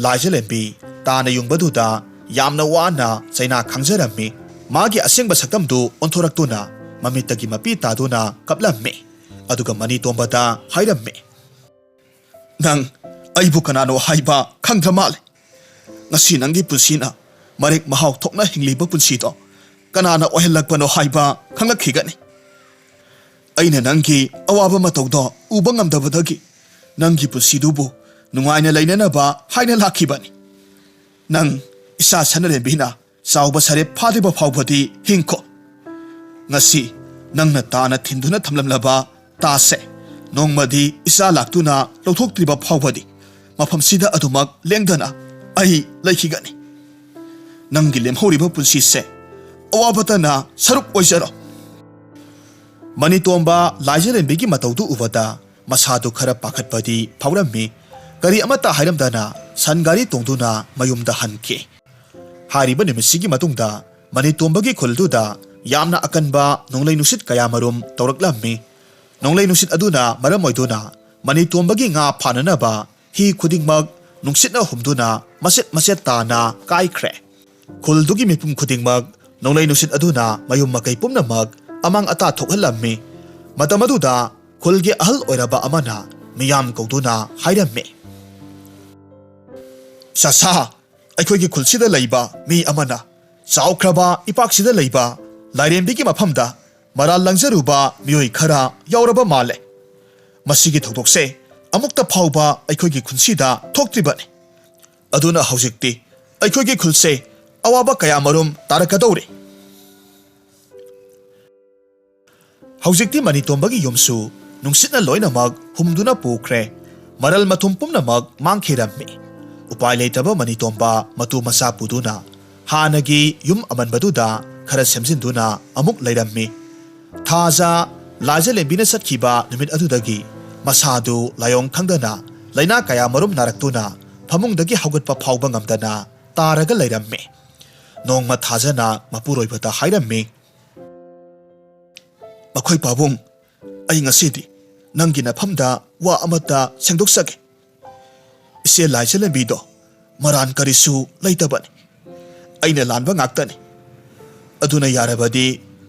ꯂꯥꯏꯖꯂꯦꯝꯕꯤ ꯇꯥꯅ ꯌꯨꯡꯕꯗꯨꯗ ꯌꯥꯝꯅ ꯋꯥꯅ ꯆꯩꯅꯥ ꯈꯥꯡꯖꯔꯝꯃꯤ꯫ ꯃꯥꯒꯤ ꯑꯁꯦꯡꯕ ꯁꯛꯇꯝꯗꯨ ꯑꯣꯟꯊꯣꯔꯛꯇꯨꯅ ꯃꯃꯤꯠꯇꯒꯤ ꯃꯄꯤ ꯇꯥꯗꯨꯅ ꯀꯞꯂꯝꯃꯤ꯫ ꯑꯗꯨꯒ ꯃꯅꯤꯇꯣꯝꯕꯗ ꯍꯥꯏꯔꯝꯃꯤ, "ꯅꯪ ꯑꯩꯕꯨ ꯀꯅꯥꯅꯣ ꯍꯥꯏꯕ ꯈꯪꯗ꯭ꯔ ꯃꯥꯜꯂꯦ꯫ ꯉꯁꯤ ꯅꯪꯒꯤ ꯄꯨꯟꯁꯤꯅ ꯃꯔꯦꯛ ꯃꯍꯥꯎ ꯊꯣꯛꯅ ꯍꯤꯡꯂꯤꯕ ꯄꯨꯟꯁꯤꯗꯣ ꯀꯅꯥꯅ ꯑꯣꯏꯍꯜꯂꯛꯄꯅꯣ ꯍꯥꯏꯕ ꯈꯪꯂꯛꯈꯤꯒꯅꯤ꯫ ꯑꯩꯅ ꯅꯪꯒꯤ ꯑꯋꯥꯕ ꯃꯇꯧꯗꯣ ꯎꯕ ꯉꯝꯗꯕꯗꯒꯤ ꯅꯪꯒꯤ ꯄꯨꯟꯁꯤꯗꯨꯕꯨ ꯅꯨꯡꯉꯥꯏꯅ ꯂꯩꯅꯅꯕ ꯍꯥꯏꯅ ꯂꯥꯛꯈꯤꯕꯅꯤ꯫ ꯅꯪ ꯏꯆꯥ ꯁꯅꯥꯔꯦꯝꯕꯤꯅ ꯆꯥꯎꯕ ꯁꯔꯦꯞ ꯐꯥꯗ꯭ꯔꯤꯕ ꯐꯥꯎꯕꯗꯤ ꯍꯤꯡꯈꯣ꯫ ꯉꯁꯤ ꯅꯪꯅ ꯇꯥꯅ ꯊꯤꯟꯗꯨꯅ ꯊꯝꯂꯝꯂꯕ ꯇꯥꯁꯦ ꯅꯣꯡꯃꯗꯤ ꯏꯆꯥ ꯂꯥꯛꯇꯨꯅ ꯂꯧꯊꯣꯛꯇ꯭ꯔꯤꯕ ꯐꯥꯎꯕꯗꯤ ꯃꯐꯝꯁꯤꯗ ꯑꯗꯨꯃꯛ ꯂꯦꯡꯗꯅ ꯑꯩ ꯂꯩꯈꯤꯒꯅꯤ꯫ ꯅꯪꯒꯤ ꯂꯦꯝꯍꯧꯔꯤꯕ ꯄꯨꯟꯁꯤꯁꯦ ꯑꯋꯥꯕꯇꯅ ꯁꯔꯨꯛ ꯑꯣꯏꯖꯔꯣ꯫ ꯃꯅꯤꯇꯣꯝꯕ ꯂꯥꯏꯖꯔꯦꯝꯕꯤꯒꯤ ꯃꯇꯧꯗꯨ ꯎꯕꯗ ꯃꯁꯥꯗꯨ ꯈꯔ ꯄꯥꯈꯠꯄꯗꯤ ꯐꯥꯎꯔꯝꯃꯤ꯫ ꯀꯔꯤ ꯑꯃꯠꯇ ꯍꯥꯏꯔꯝꯗꯅ ꯁꯟ ꯒꯥꯔꯤ ꯇꯣꯡꯗꯨꯅ ꯃꯌꯨꯝꯗ ꯍꯟꯈꯤ꯫ ꯍꯥꯏꯔꯤꯕ ꯅꯨꯃꯤꯠꯁꯤꯒꯤ ꯃꯇꯨꯡꯗ ꯃꯅꯤꯇꯣꯝꯕꯒꯤ ꯈꯨꯜꯗꯨꯗ ꯌꯥꯝꯅ ꯑꯀꯟꯕ ꯅꯣꯡꯂꯩ ꯅꯨꯡꯁꯤꯠ ꯀꯌꯥꯃꯔꯨꯝ ꯇꯧꯔꯛꯂꯝꯃꯤ꯫ ꯅꯣꯡꯂꯩ ꯅꯨꯡꯁꯤꯠ ꯑꯗꯨꯅ ꯃꯔꯝ ꯑꯣꯏꯗꯨꯅ ꯃꯅꯤꯇꯣꯝꯕꯒꯤ ꯉꯥ ꯐꯥꯅꯅꯕ ꯍꯤ ꯈꯨꯗꯤꯡꯃꯛ ꯅꯨꯡꯁꯤꯠꯅ ꯍꯨꯝꯗꯨꯅ ꯃꯆꯦꯠ ꯃꯆꯦꯠ ꯇꯥꯅ ꯀꯥꯏꯈ꯭ꯔꯦ꯫ ꯈꯨꯜꯗꯨꯒꯤ ꯃꯤꯄꯨꯝ ꯈꯨꯗꯤꯡꯃꯛ ꯅꯣꯡꯂꯩ ꯅꯨꯡꯁꯤꯠ ꯑꯗꯨꯅ ꯃꯌꯨꯝ ꯃꯀꯩ ꯄꯨꯝꯅꯃꯛ ꯑꯃꯥꯡ ꯑꯇꯥ ꯊꯣꯛꯍꯜꯂꯝꯃꯤ꯫ ꯃꯇꯝ ꯑꯗꯨꯗ ꯈꯨꯜꯒꯤ ꯑꯍꯜ ꯑꯣꯏꯔꯕ ꯑꯃꯅ ꯃꯤꯌꯥꯝ ꯀꯧꯗꯨꯅ ꯍꯥꯏꯔꯝꯃꯤ, "ꯆꯥꯁꯥ, ꯑꯩꯈꯣꯏꯒꯤ ꯈꯨꯜꯁꯤꯗ ꯂꯩꯕ ꯃꯤ ꯑꯃꯅ ꯆꯥꯎꯈ꯭ꯔꯕ ꯏꯄꯥꯛꯁꯤꯗ ꯂꯩꯕ ꯂꯥꯏꯔꯦꯝꯕꯤꯒꯤ ꯃꯐꯝꯗ ꯃꯔꯥꯜ ꯂꯪꯖꯔꯨꯕ ꯃꯤꯑꯣꯏ ꯈꯔ ꯌꯥꯎꯔꯕ ꯃꯥꯜꯂꯦ꯫ ꯃꯁꯤꯒꯤ ꯊꯧꯗꯣꯛꯁꯦ ꯑꯃꯨꯛꯇ ꯐꯥꯎꯕ ꯑꯩꯈꯣꯏꯒꯤ ꯈꯨꯟꯁꯤꯗ ꯊꯣꯛꯇ꯭ꯔꯤꯕꯅꯤ꯫ ꯑꯗꯨꯅ ꯍꯧꯖꯤꯛꯇꯤ ꯑꯩꯈꯣꯏꯒꯤ ꯈꯨꯜꯁꯦ ꯑꯋꯥꯕ ꯀꯌꯥꯃꯔꯨꯝ ꯇꯥꯔꯛꯀꯗꯧꯔꯤ꯫" ꯍꯧꯖꯤꯛꯇꯤ ꯃꯅꯤꯇꯣꯝꯕꯒꯤ ꯌꯨꯝꯁꯨ ꯅꯨꯡꯁꯤꯠꯅ ꯂꯣꯏꯅꯃꯛ ꯍꯨꯝꯗꯨꯅ ꯄꯨꯈ꯭ꯔꯦ꯫ ꯃꯔꯜ ꯃꯊꯨꯝ ꯄꯨꯝꯅꯃꯛ ꯃꯥꯡꯈꯤꯔꯝꯃꯤ꯫ ꯎꯄꯥꯏ ꯂꯩꯇꯕ ꯃꯅꯤꯇꯣꯝꯕ ꯃꯇꯨ ꯃꯆꯥ ꯄꯨꯗꯨꯅ ꯍꯥꯟꯅꯒꯤ ꯌꯨꯝ ꯑꯃꯟꯕꯗꯨꯗ ꯈꯔ ꯁꯦꯝꯖꯤꯟꯗꯨꯅ ꯑꯃꯨꯛ ꯂꯩꯔꯝꯃꯤ꯫ ꯊꯥꯖ ꯂꯥꯏꯖꯂꯦꯝꯕꯤꯅ ꯆꯠꯈꯤꯕ ꯅꯨꯃꯤꯠ ꯑꯗꯨꯗꯒꯤ ꯃꯁꯥꯗꯨ ꯂꯥꯏꯑꯣꯡ ꯈꯪꯗꯅ ꯂꯥꯏꯅꯥ ꯀꯌꯥ ꯃꯔꯨꯝ ꯅꯥꯔꯛꯇꯨꯅ ꯐꯃꯨꯡꯗꯒꯤ ꯍꯧꯒꯠꯄ ꯐꯥꯎꯕ ꯉꯝꯗꯅ ꯇꯥꯔꯒ ꯂꯩꯔꯝꯃꯤ꯫ ꯅꯣꯡꯃ ꯊꯥꯖꯅ ꯃꯄꯨꯔꯣꯏꯕꯗ ꯍꯥꯏꯔꯝꯃꯤ, "ꯃꯈꯣꯏ ꯄꯥꯕꯨꯡ, ꯑꯩ ꯉꯁꯤꯗꯤ ꯅꯪꯒꯤ ꯅꯐꯝꯗ ꯋꯥ ꯑꯃꯠꯇ ꯁꯦꯡꯗꯣꯛꯆꯒꯦ꯫ ꯏꯆꯦ ꯂꯥꯏꯖꯂꯦꯝꯕꯤꯗꯣ ꯃꯔꯥꯟ ꯀꯔꯤꯁꯨ ꯂꯩꯇꯕꯅꯤ꯫ ꯑꯩꯅ ꯂꯥꯟꯕ ꯉꯥꯛꯇꯅꯤ꯫ ꯑꯗꯨꯅ ꯌꯥꯔꯕꯗꯤ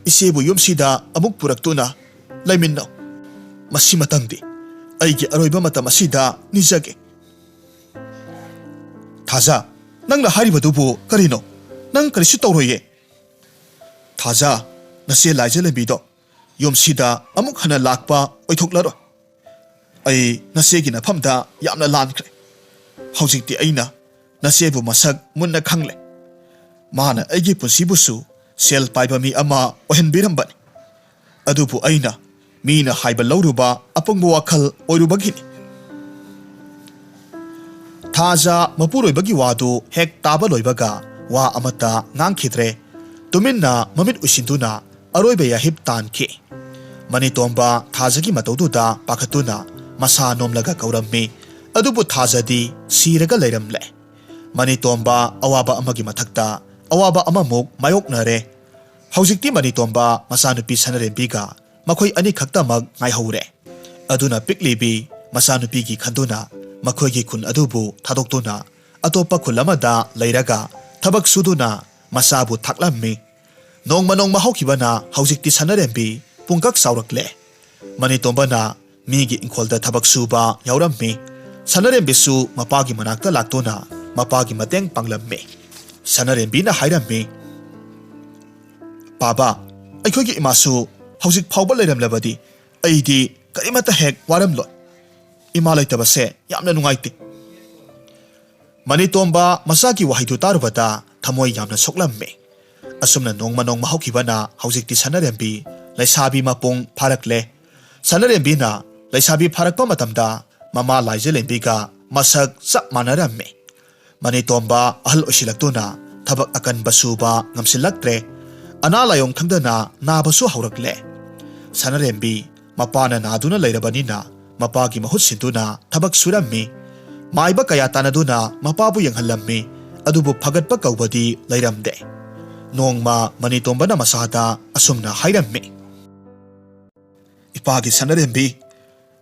ꯏꯆꯦꯕꯨ ꯌꯨꯝꯁꯤꯗ ꯑꯃꯨꯛ ꯄꯨꯔꯛꯇꯨꯅ ꯂꯩꯃꯤꯟꯅꯧ꯫ ꯃꯁꯤꯃꯇꯪꯗꯤ ꯑꯩꯒꯤ ꯑꯔꯣꯏꯕ ꯃꯇꯝ ꯑꯁꯤꯗ ꯅꯤꯖꯒꯦ꯫" "ꯊꯥꯖ, ꯅꯪꯅ ꯍꯥꯏꯔꯤꯕꯗꯨꯕꯨ ꯀꯔꯤꯅꯣ? ꯅꯪ ꯀꯔꯤꯁꯨ ꯇꯧꯔꯣꯏꯌꯦ꯫" "ꯊꯥꯖ, ꯅꯆꯦ ꯂꯥꯏꯖꯂꯦꯝꯕꯤꯗꯣ ꯌꯨꯝꯁꯤꯗ ꯑꯃꯨꯛ ꯍꯟꯅ ꯂꯥꯛꯄ ꯑꯣꯏꯊꯣꯛꯂꯔꯣꯏ꯫ ꯑꯩ ꯅꯆꯦꯒꯤ ꯅꯐꯝꯗ ꯌꯥꯝꯅ ꯂꯥꯟꯈ꯭ꯔꯦ꯫ ꯍꯧꯖꯤꯛꯇꯤ ꯑꯩꯅ ꯅꯆꯦꯕꯨ ꯃꯁꯛ ꯃꯨꯟꯅ ꯈꯪꯂꯦ꯫ ꯃꯥꯅ ꯑꯩꯒꯤ ꯄꯨꯟꯁꯤꯕꯨꯁꯨ ꯁꯦꯜ ꯄꯥꯏꯕ ꯃꯤ ꯑꯃ ꯑꯣꯏꯍꯟꯕꯤꯔꯝꯕꯅꯤ꯫ ꯑꯗꯨꯕꯨ ꯑꯩꯅ ꯃꯤꯅ ꯍꯥꯏꯕ ꯂꯧꯔꯨꯕ ꯑꯄꯪꯕ ꯋꯥꯈꯜ ꯑꯣꯏꯔꯨꯕꯒꯤꯅꯤ꯫ ꯊꯥꯖ ꯃꯄꯨꯔꯣꯏꯕꯒꯤ ꯋꯥꯗꯨ ꯍꯦꯛ ꯇꯥꯕ ꯂꯣꯏꯕꯒ ꯋꯥ ꯑꯃꯠꯇ ꯉꯥꯡꯈꯤꯗ꯭ꯔꯦ꯫ ꯇꯨꯃꯤꯟꯅ ꯃꯃꯤꯠ ꯎꯏꯁꯤꯟꯗꯨꯅ ꯑꯔꯣꯏꯕ ꯌꯥꯍꯤꯞ ꯇꯥꯟꯈꯤ꯫ ꯃꯅꯤꯇꯣꯝꯕ ꯊꯥꯖꯒꯤ ꯃꯇꯧꯗꯨꯗ ꯄꯥꯈꯠꯇꯨꯅ ꯃꯁꯥ ꯅꯣꯝꯂꯒ ꯀꯧꯔꯝꯃꯤ꯫ ꯑꯗꯨꯕꯨ ꯊꯥꯖꯗꯤ ꯁꯤꯔꯒ ꯂꯩꯔꯝꯂꯦ꯫ ꯃꯅꯤꯇꯣꯝꯕ ꯑꯋꯥꯕ ꯑꯃꯒꯤ ꯃꯊꯛꯇ ꯑꯋꯥꯕ ꯑꯃꯃꯨꯛ ꯃꯥꯌꯣꯛꯅꯔꯦ꯫ ꯍꯧꯖꯤꯛꯇꯤ ꯃꯅꯤꯇꯣꯝꯕ ꯃꯆꯥꯅꯨꯄꯤ ꯁꯅꯔꯦꯝꯕꯤꯒ ꯃꯈꯣꯏ ꯑꯅꯤꯈꯛꯇꯃꯛ ꯉꯥꯏꯍꯧꯔꯦ꯫ ꯑꯗꯨꯅ ꯄꯤꯛꯂꯤꯕꯤ ꯃꯆꯥꯅꯨꯄꯤꯒꯤ ꯈꯟꯗꯨꯅ ꯃꯈꯣꯏꯒꯤ ꯈꯨꯟ ꯑꯗꯨꯕꯨ ꯊꯥꯗꯣꯛꯇꯨꯅ ꯑꯇꯣꯞꯄ ꯈꯨꯜ ꯑꯃꯗ ꯂꯩꯔꯒ ꯊꯕꯛ ꯁꯨꯗꯨꯅ ꯃꯆꯥꯕꯨ ꯊꯥꯛꯂꯝꯃꯤ꯫ ꯅꯣꯡꯃ ꯅꯣꯡꯃ ꯍꯧꯈꯤꯕꯅ ꯍꯧꯖꯤꯛꯇꯤ ꯁꯅꯔꯦꯝꯕꯤ ꯄꯨꯡꯀꯛ ꯆꯥꯎꯔꯛꯂꯦ꯫ ꯃꯅꯤꯇꯣꯝꯕꯅ ꯃꯤꯒꯤ ꯏꯪꯈꯣꯜꯗ ꯊꯕꯛ ꯁꯨꯕ ꯌꯥꯎꯔꯝꯃꯤ꯫ ꯁꯅꯔꯦꯝꯕꯤꯁꯨ ꯃꯄꯥꯒꯤ ꯃꯅꯥꯛꯇ ꯂꯥꯛꯇꯨꯅ ꯃꯄꯥꯒꯤ ꯃꯇꯦꯡ ꯄꯥꯡꯂꯝꯃꯤ꯫ ꯁꯅꯔꯦꯝꯕꯤꯅ ꯍꯥꯏꯔꯝꯃꯤ, "ꯄꯥꯕ, ꯑꯩꯈꯣꯏꯒꯤ ꯏꯃꯥꯁꯨ ꯍꯧꯖꯤꯛ ꯐꯥꯎꯕ ꯂꯩꯔꯝꯂꯕꯗꯤ ꯑꯩꯗꯤ ꯀꯔꯤꯃꯠꯇ ꯍꯦꯛ ꯋꯥꯔꯝꯂꯣꯏ꯫ ꯏꯃꯥ ꯂꯩꯇꯕꯁꯦ ꯌꯥꯝꯅ ꯅꯨꯡꯉꯥꯏꯇꯦ꯫" ꯃꯅꯤꯇꯣꯝꯕ ꯃꯆꯥꯒꯤ ꯋꯥꯍꯩꯗꯨ ꯇꯥꯔꯨꯕꯗ ꯊꯃꯣꯏ ꯌꯥꯝꯅ ꯁꯣꯛꯂꯝꯃꯤ꯫ ꯑꯁꯨꯝꯅ ꯅꯣꯡꯃ ꯅꯣꯡꯃ ꯍꯧꯈꯤꯕꯅ ꯍꯧꯖꯤꯛꯇꯤ ꯁꯅꯔꯦꯝꯕꯤ ꯂꯩꯁꯥꯕꯤ ꯃꯄꯨꯡ ꯐꯥꯔꯛꯂꯦ꯫ ꯁꯅꯔꯦꯝꯕꯤꯅ ꯂꯩꯁꯥꯕꯤ ꯐꯥꯔꯛꯄ ꯃꯇꯝꯗ ꯃꯃꯥ ꯂꯥꯏꯖꯂꯦꯝꯕꯤꯒ ꯃꯁꯛ ꯆꯞ ꯃꯥꯟꯅꯔꯝꯃꯤ꯫ ꯃꯅꯤꯇꯣꯝꯕ ꯑꯍꯜ ꯑꯣꯏꯁꯤꯜꯂꯛꯇꯨꯅ ꯊꯕꯛ ꯑꯀꯟꯕ ꯁꯨꯕ ꯉꯝꯁꯤꯜꯂꯛꯇ꯭ꯔꯦ꯫ ꯑꯅꯥ ꯂꯥꯏꯌꯣꯡ ꯈꯪꯗꯅ ꯅꯥꯕꯁꯨ ꯍꯧꯔꯛꯂꯦ꯫ ꯁꯅꯔꯦꯝꯕꯤ ꯃꯄꯥꯅ ꯅꯥꯗꯨꯅ ꯂꯩꯔꯕꯅꯤꯅ ꯃꯄꯥꯒꯤ ꯃꯍꯨꯠ ꯁꯤꯟꯗꯨꯅ ꯊꯕꯛ ꯁꯨꯔꯝꯃꯤ꯫ ꯃꯥꯏꯕ ꯀꯌꯥ ꯇꯥꯟꯅꯗꯨꯅ ꯃꯄꯥꯕꯨ ꯌꯦꯡꯍꯜꯂꯝꯃꯤ꯫ ꯑꯗꯨꯕꯨ ꯐꯒꯠꯄ ꯀꯧꯕꯗꯤ ꯂꯩꯔꯝꯗꯦ꯫ ꯅꯣꯡꯃ ꯃꯅꯤꯇꯣꯝꯕꯅ ꯃꯆꯥꯗ ꯑꯁꯨꯝꯅ ꯍꯥꯏꯔꯝꯃꯤ, "ꯏꯄꯥꯒꯤ ꯁꯅꯔꯦꯝꯕꯤ,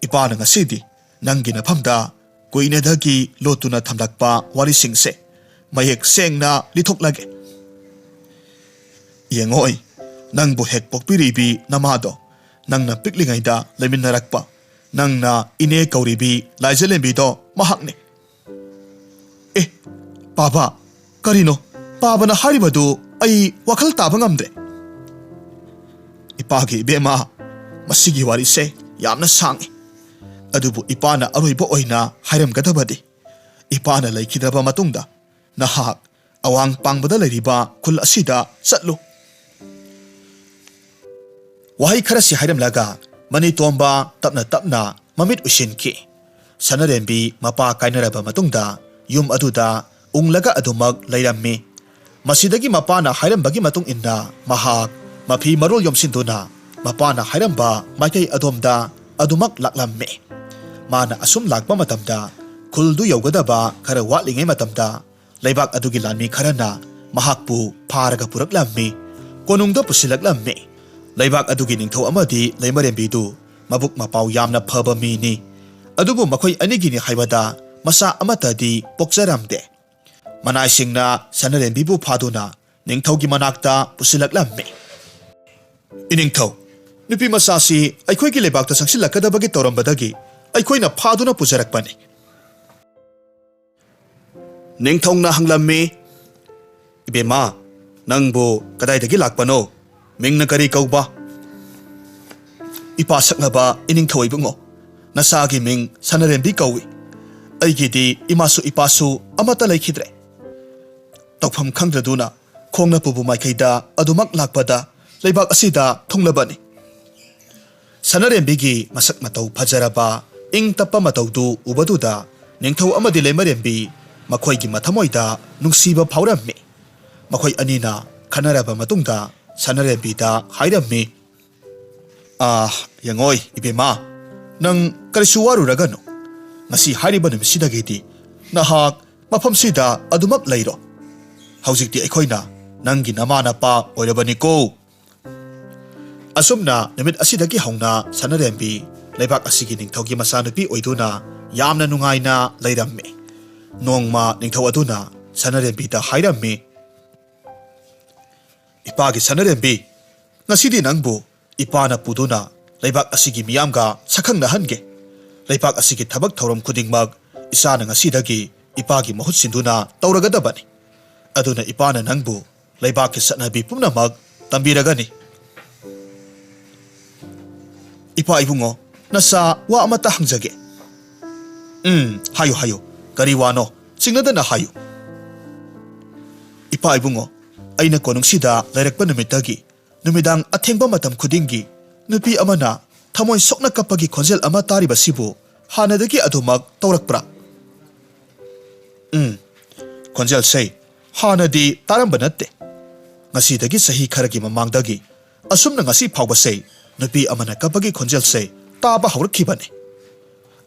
ꯏꯄꯥꯅ ꯉꯁꯤꯗꯤ ꯅꯪꯒꯤ ꯅꯐꯝꯗ ꯀꯨꯏꯅꯗꯒꯤ ꯂꯣꯠꯇꯨꯅ ꯊꯝꯂꯛꯄ ꯋꯥꯔꯤꯁꯤꯡꯁꯦ ꯃꯌꯦꯛ ꯁꯦꯡꯅ ꯂꯤꯊꯣꯛꯂꯒꯦ꯫ ꯌꯦꯡꯉꯣꯏ, ꯅꯪꯕꯨ ꯍꯦꯛ ꯄꯣꯛꯄꯤꯔꯤꯕꯤ ꯅꯃꯥꯗꯣ, ꯅꯪꯅ ꯄꯤꯛꯂꯤꯉꯩꯗ ꯂꯩꯃꯤꯟꯅꯔꯛꯄ, ꯅꯪꯅ ꯏꯅꯦ ꯀꯧꯔꯤꯕꯤ ꯂꯥꯏꯖꯂꯦꯝꯕꯤꯗꯣ ꯃꯍꯥꯛꯅꯤ꯫" "ꯑꯦ, ꯄꯥꯕ, ꯀꯔꯤꯅꯣ? ꯄꯥꯕꯅ ꯍꯥꯏꯔꯤꯕꯗꯨ ꯑꯩ ꯋꯥꯈꯜ ꯇꯥꯕ ꯉꯝꯗ꯭ꯔꯦ꯫" "ꯏꯄꯥꯒꯤ ꯏꯕꯦꯝꯃ, ꯃꯁꯤꯒꯤ ꯋꯥꯔꯤꯁꯦ ꯌꯥꯝꯅ ꯁꯥꯡꯏ, ꯑꯗꯨꯕꯨ ꯏꯄꯥꯅ ꯑꯔꯣꯏꯕ ꯑꯣꯏꯅ ꯍꯥꯏꯔꯝꯒꯗꯕꯗꯤ, ꯏꯄꯥꯅ ꯂꯩꯈꯤꯗ꯭ꯔꯕ ꯃꯇꯨꯡꯗ ꯅꯍꯥꯛ ꯑꯋꯥꯡ ꯄꯥꯡꯕꯗ ꯂꯩꯔꯤꯕ ꯈꯨꯜ ꯑꯁꯤꯗ ꯆꯠꯂꯨ꯫ ꯋꯥꯍꯩ ꯈꯔꯁꯤ ꯍꯥꯏꯔꯝꯂꯒ ꯃꯅꯤꯇꯣꯝꯕ ꯇꯞꯅ ꯇꯞꯅ ꯃꯃꯤꯠ ꯎꯏꯁꯤꯟꯈꯤ꯫ ꯁꯅꯔꯦꯝꯕꯤ ꯃꯄꯥ ꯀꯥꯏꯅꯔꯕ ꯃꯇꯨꯡꯗ ꯌꯨꯝ ꯑꯗꯨꯗ ꯎꯪꯂꯒ ꯑꯗꯨꯃꯛ ꯂꯩꯔꯝꯃꯤ꯫ ꯃꯁꯤꯗꯒꯤ ꯃꯄꯥꯅ ꯍꯥꯏꯔꯝꯕꯒꯤ ꯃꯇꯨꯡ ꯏꯟꯅ ꯃꯍꯥꯛ ꯃꯐꯤ ꯃꯔꯣꯜ ꯌꯣꯝꯁꯤꯟꯗꯨꯅ ꯃꯄꯥꯅ ꯍꯥꯏꯔꯝꯕ ꯃꯥꯏꯀꯩ ꯑꯗꯣꯝꯗ ꯑꯗꯨꯃꯛ ꯂꯥꯛꯂꯝꯃꯤ꯫ ꯃꯥꯅ ꯑꯁꯨꯝ ꯂꯥꯛꯄ ꯃꯇꯝꯗ ꯈꯨꯜꯗꯨ ꯌꯧꯒꯗꯕ ꯈꯔ ꯋꯥꯠꯂꯤꯉꯩ ꯃꯇꯝꯗ ꯂꯩꯕꯥꯛ ꯑꯗꯨꯒꯤ ꯂꯥꯟꯃꯤ ꯈꯔꯅ ꯃꯍꯥꯛꯄꯨ ꯐꯥꯔꯒ ꯄꯨꯔꯛꯂꯝꯃꯤ, ꯀꯣꯅꯨꯡꯗ ꯄꯨꯁꯤꯜꯂꯛꯂꯝꯃꯤ꯫ ꯂꯩꯕꯥꯛ ꯑꯗꯨꯒꯤ ꯅꯤꯡꯊꯧ ꯑꯃꯗꯤ ꯂꯩꯃꯔꯦꯝꯕꯤꯗꯨ ꯃꯕꯨꯛ ꯃꯄꯥꯎ ꯌꯥꯝꯅ ꯐꯕ ꯃꯤꯅꯤ꯫ ꯑꯗꯨꯕꯨ ꯃꯈꯣꯏ ꯑꯅꯤꯒꯤꯅꯤ ꯍꯥꯏꯕꯗ ꯃꯆꯥ ꯑꯃꯠꯇꯗꯤ ꯄꯣꯛꯆꯔꯝꯗꯦ꯫ ꯃꯅꯥꯏꯁꯤꯡꯅ ꯁꯅꯔꯦꯝꯕꯤꯕꯨ ꯐꯥꯗꯨꯅ ꯅꯤꯡꯊꯧꯒꯤ ꯃꯅꯥꯛꯇ ꯄꯨꯁꯤꯜꯂꯛꯂꯝꯃꯤ꯫ "ꯏꯅꯤꯡꯊꯧ, ꯅꯨꯄꯤ ꯃꯆꯥꯁꯤ ꯑꯩꯈꯣꯏꯒꯤ ꯂꯩꯕꯥꯛꯇ ꯆꯪꯁꯤꯜꯂꯛꯀꯗꯕꯒꯤ ꯇꯧꯔꯝꯕꯗꯒꯤ ꯑꯩꯈꯣꯏꯅ ꯐꯥꯗꯨꯅ ꯄꯨꯖꯔꯛꯄꯅꯤ꯫" ꯅꯤꯡꯊꯧꯅ ꯍꯪꯂꯝꯃꯤ, "ꯏꯕꯦꯝꯃ, ꯅꯪꯕꯨ ꯀꯗꯥꯏꯗꯒꯤ ꯂꯥꯛꯄꯅꯣ? ꯃꯤꯡꯅ ꯀꯔꯤ ꯀꯧꯕ?" "ꯏꯄꯥ ꯁꯛꯂꯕ ꯏꯅꯤꯡꯊꯧ ꯏꯕꯨꯡꯉꯣ, ꯅꯆꯥꯒꯤ ꯃꯤꯡ ꯁꯅꯔꯦꯝꯕꯤ ꯀꯧꯏ꯫ ꯑꯩꯒꯤꯗꯤ ꯏꯃꯥꯁꯨ ꯏꯄꯥꯁꯨ ꯑꯃꯠꯇ ꯂꯩꯈꯤꯗ꯭ꯔꯦ꯫ ꯇꯧꯐꯝ ꯈꯪꯗ꯭ꯔꯗꯨꯅ ꯈꯣꯡꯅ ꯄꯨꯕ ꯃꯥꯏꯀꯩꯗ ꯑꯗꯨꯃꯛ ꯂꯥꯛꯄꯗ ꯂꯩꯕꯥꯛ ꯑꯁꯤꯗ ꯊꯨꯡꯂꯕꯅꯤ꯫" ꯁꯅꯔꯦꯝꯕꯤꯒꯤ ꯃꯁꯛ ꯃꯇꯧ ꯐꯖꯔꯕ, ꯏꯪ ꯇꯞꯄ ꯃꯇꯧꯗꯨ ꯎꯕꯗꯨꯗ ꯅꯤꯡꯊꯧ ꯑꯃꯗꯤ ꯂꯩꯃꯔꯦꯝꯕꯤ ꯃꯈꯣꯏꯒꯤ ꯃꯊꯃꯣꯏꯗ ꯅꯨꯡꯁꯤꯕ ꯐꯥꯎꯔꯝꯃꯤ꯫ ꯃꯈꯣꯏ ꯑꯅꯤꯅ ꯈꯟꯅꯔꯕ ꯃꯇꯨꯡꯗ ꯁꯅꯔꯦꯝꯕꯤꯗ ꯍꯥꯏꯔꯝꯃꯤ, "ꯑꯥ, ꯌꯦꯡꯉꯣꯏ, ꯏꯕꯦꯝꯃ, ꯅꯪ ꯀꯔꯤꯁꯨ ꯋꯥꯔꯨꯔꯒꯅꯨ꯫ ꯉꯁꯤ ꯍꯥꯏꯔꯤꯕ ꯅꯨꯃꯤꯠꯁꯤꯗꯒꯤꯗꯤ ꯅꯍꯥꯛ ꯃꯐꯝꯁꯤꯗ ꯑꯗꯨꯃꯛ ꯂꯩꯔꯣ꯫ ꯍꯧꯖꯤꯛꯇꯤ ꯑꯩꯈꯣꯏꯅ ꯅꯪꯒꯤ ꯅꯃꯥ ꯅꯄꯥ ꯑꯣꯏꯔꯕꯅꯤꯀꯣ꯫" ꯑꯁꯨꯝꯅ ꯅꯨꯃꯤꯠ ꯑꯁꯤꯗꯒꯤ ꯍꯧꯅ ꯁꯅꯔꯦꯝꯕꯤ ꯂꯩꯕꯥꯛ ꯑꯁꯤꯒꯤ ꯅꯤꯡꯊꯧꯒꯤ ꯃꯆꯥꯅꯨꯄꯤ ꯑꯣꯏꯗꯨꯅ ꯌꯥꯝꯅ ꯅꯨꯡꯉꯥꯏꯅ ꯂꯩꯔꯝꯃꯤ꯫ ꯅꯣꯡꯃ ꯅꯤꯡꯊꯧ ꯑꯗꯨꯅ ꯁꯅꯔꯦꯝꯕꯤꯗ ꯍꯥꯏꯔꯝꯃꯤ, "ꯏꯄꯥꯒꯤ ꯁꯅꯔꯦꯝꯕꯤ, ꯉꯁꯤꯗꯤ ꯅꯪꯕꯨ ꯏꯄꯥꯅ ꯄꯨꯗꯨꯅ ꯂꯩꯕꯥꯛ ꯑꯁꯤꯒꯤ ꯃꯤꯌꯥꯝꯒ ꯁꯛꯈꯪꯅꯍꯟꯒꯦ꯫ ꯂꯩꯕꯥꯛ ꯑꯁꯤꯒꯤ ꯊꯕꯛ ꯊꯧꯔꯝ ꯈꯨꯗꯤꯡꯃꯛ ꯏꯆꯥꯅ ꯉꯁꯤꯗꯒꯤ ꯏꯄꯥꯒꯤ ꯃꯍꯨꯠ ꯁꯤꯟꯗꯨꯅ ꯇꯧꯔꯒꯗꯕꯅꯤ꯫ ꯑꯗꯨꯅ ꯏꯄꯥꯅ ꯅꯪꯕꯨ ꯂꯩꯕꯥꯛꯀꯤ ꯆꯠꯅꯕꯤ ꯄꯨꯝꯅꯃꯛ ꯇꯝꯕꯤꯔꯒꯅꯤ꯫" ꯏꯄꯥ ꯏꯕꯨꯡꯉꯣ, ꯅꯆꯥ ꯋꯥ ꯑꯃꯠꯇ ꯍꯪꯖꯒꯦ꯫ ꯎꯝ, ꯍꯥꯏꯌꯨ, ꯍꯥꯏꯌꯨ꯫ ꯀꯔꯤ ꯋꯥꯅꯣ? ꯆꯤꯡꯅꯗꯅ ꯍꯥꯏꯌꯨ꯫ ꯏꯄꯥ ꯏꯕꯨꯡꯉꯣ, ꯑꯩꯅ ꯀꯣꯅꯨꯡꯁꯤꯗ ꯂꯩꯔꯛꯄ ꯅꯨꯃꯤꯠꯇꯒꯤ ꯅꯨꯃꯤꯗꯥꯡ ꯑꯊꯦꯡꯕ ꯃꯇꯝ ꯈꯨꯗꯤꯡꯒꯤ ꯅꯨꯄꯤ ꯑꯃꯅ ꯊꯃꯣꯏ ꯁꯣꯛꯅ ꯀꯞꯄꯒꯤ ꯈꯣꯟꯖꯦꯜ ꯑꯃ ꯇꯥꯔꯤꯕꯁꯤꯕꯨ ꯍꯥꯟꯅꯗꯒꯤ ꯑꯗꯨꯃꯛ ꯇꯧꯔꯛꯄ꯭ꯔꯥ? ꯎꯝ, ꯈꯣꯟꯖꯦꯜꯁꯦ ꯍꯥꯟꯅꯗꯤ ꯇꯥꯔꯝꯕ ꯅꯠꯇꯦ꯫ ꯉꯁꯤꯗꯒꯤ ꯆꯍꯤ ꯈꯔꯒꯤ ꯃꯃꯥꯡꯗꯒꯤ ꯑꯁꯨꯝꯅ ꯉꯁꯤ ꯐꯥꯎꯕꯁꯦ ꯅꯨꯄꯤ ꯑꯃꯅ ꯀꯞꯄꯒꯤ ꯈꯣꯟꯖꯦꯜꯁꯦ ꯇꯥꯕ ꯍꯧꯔꯛꯈꯤꯕꯅꯤ꯫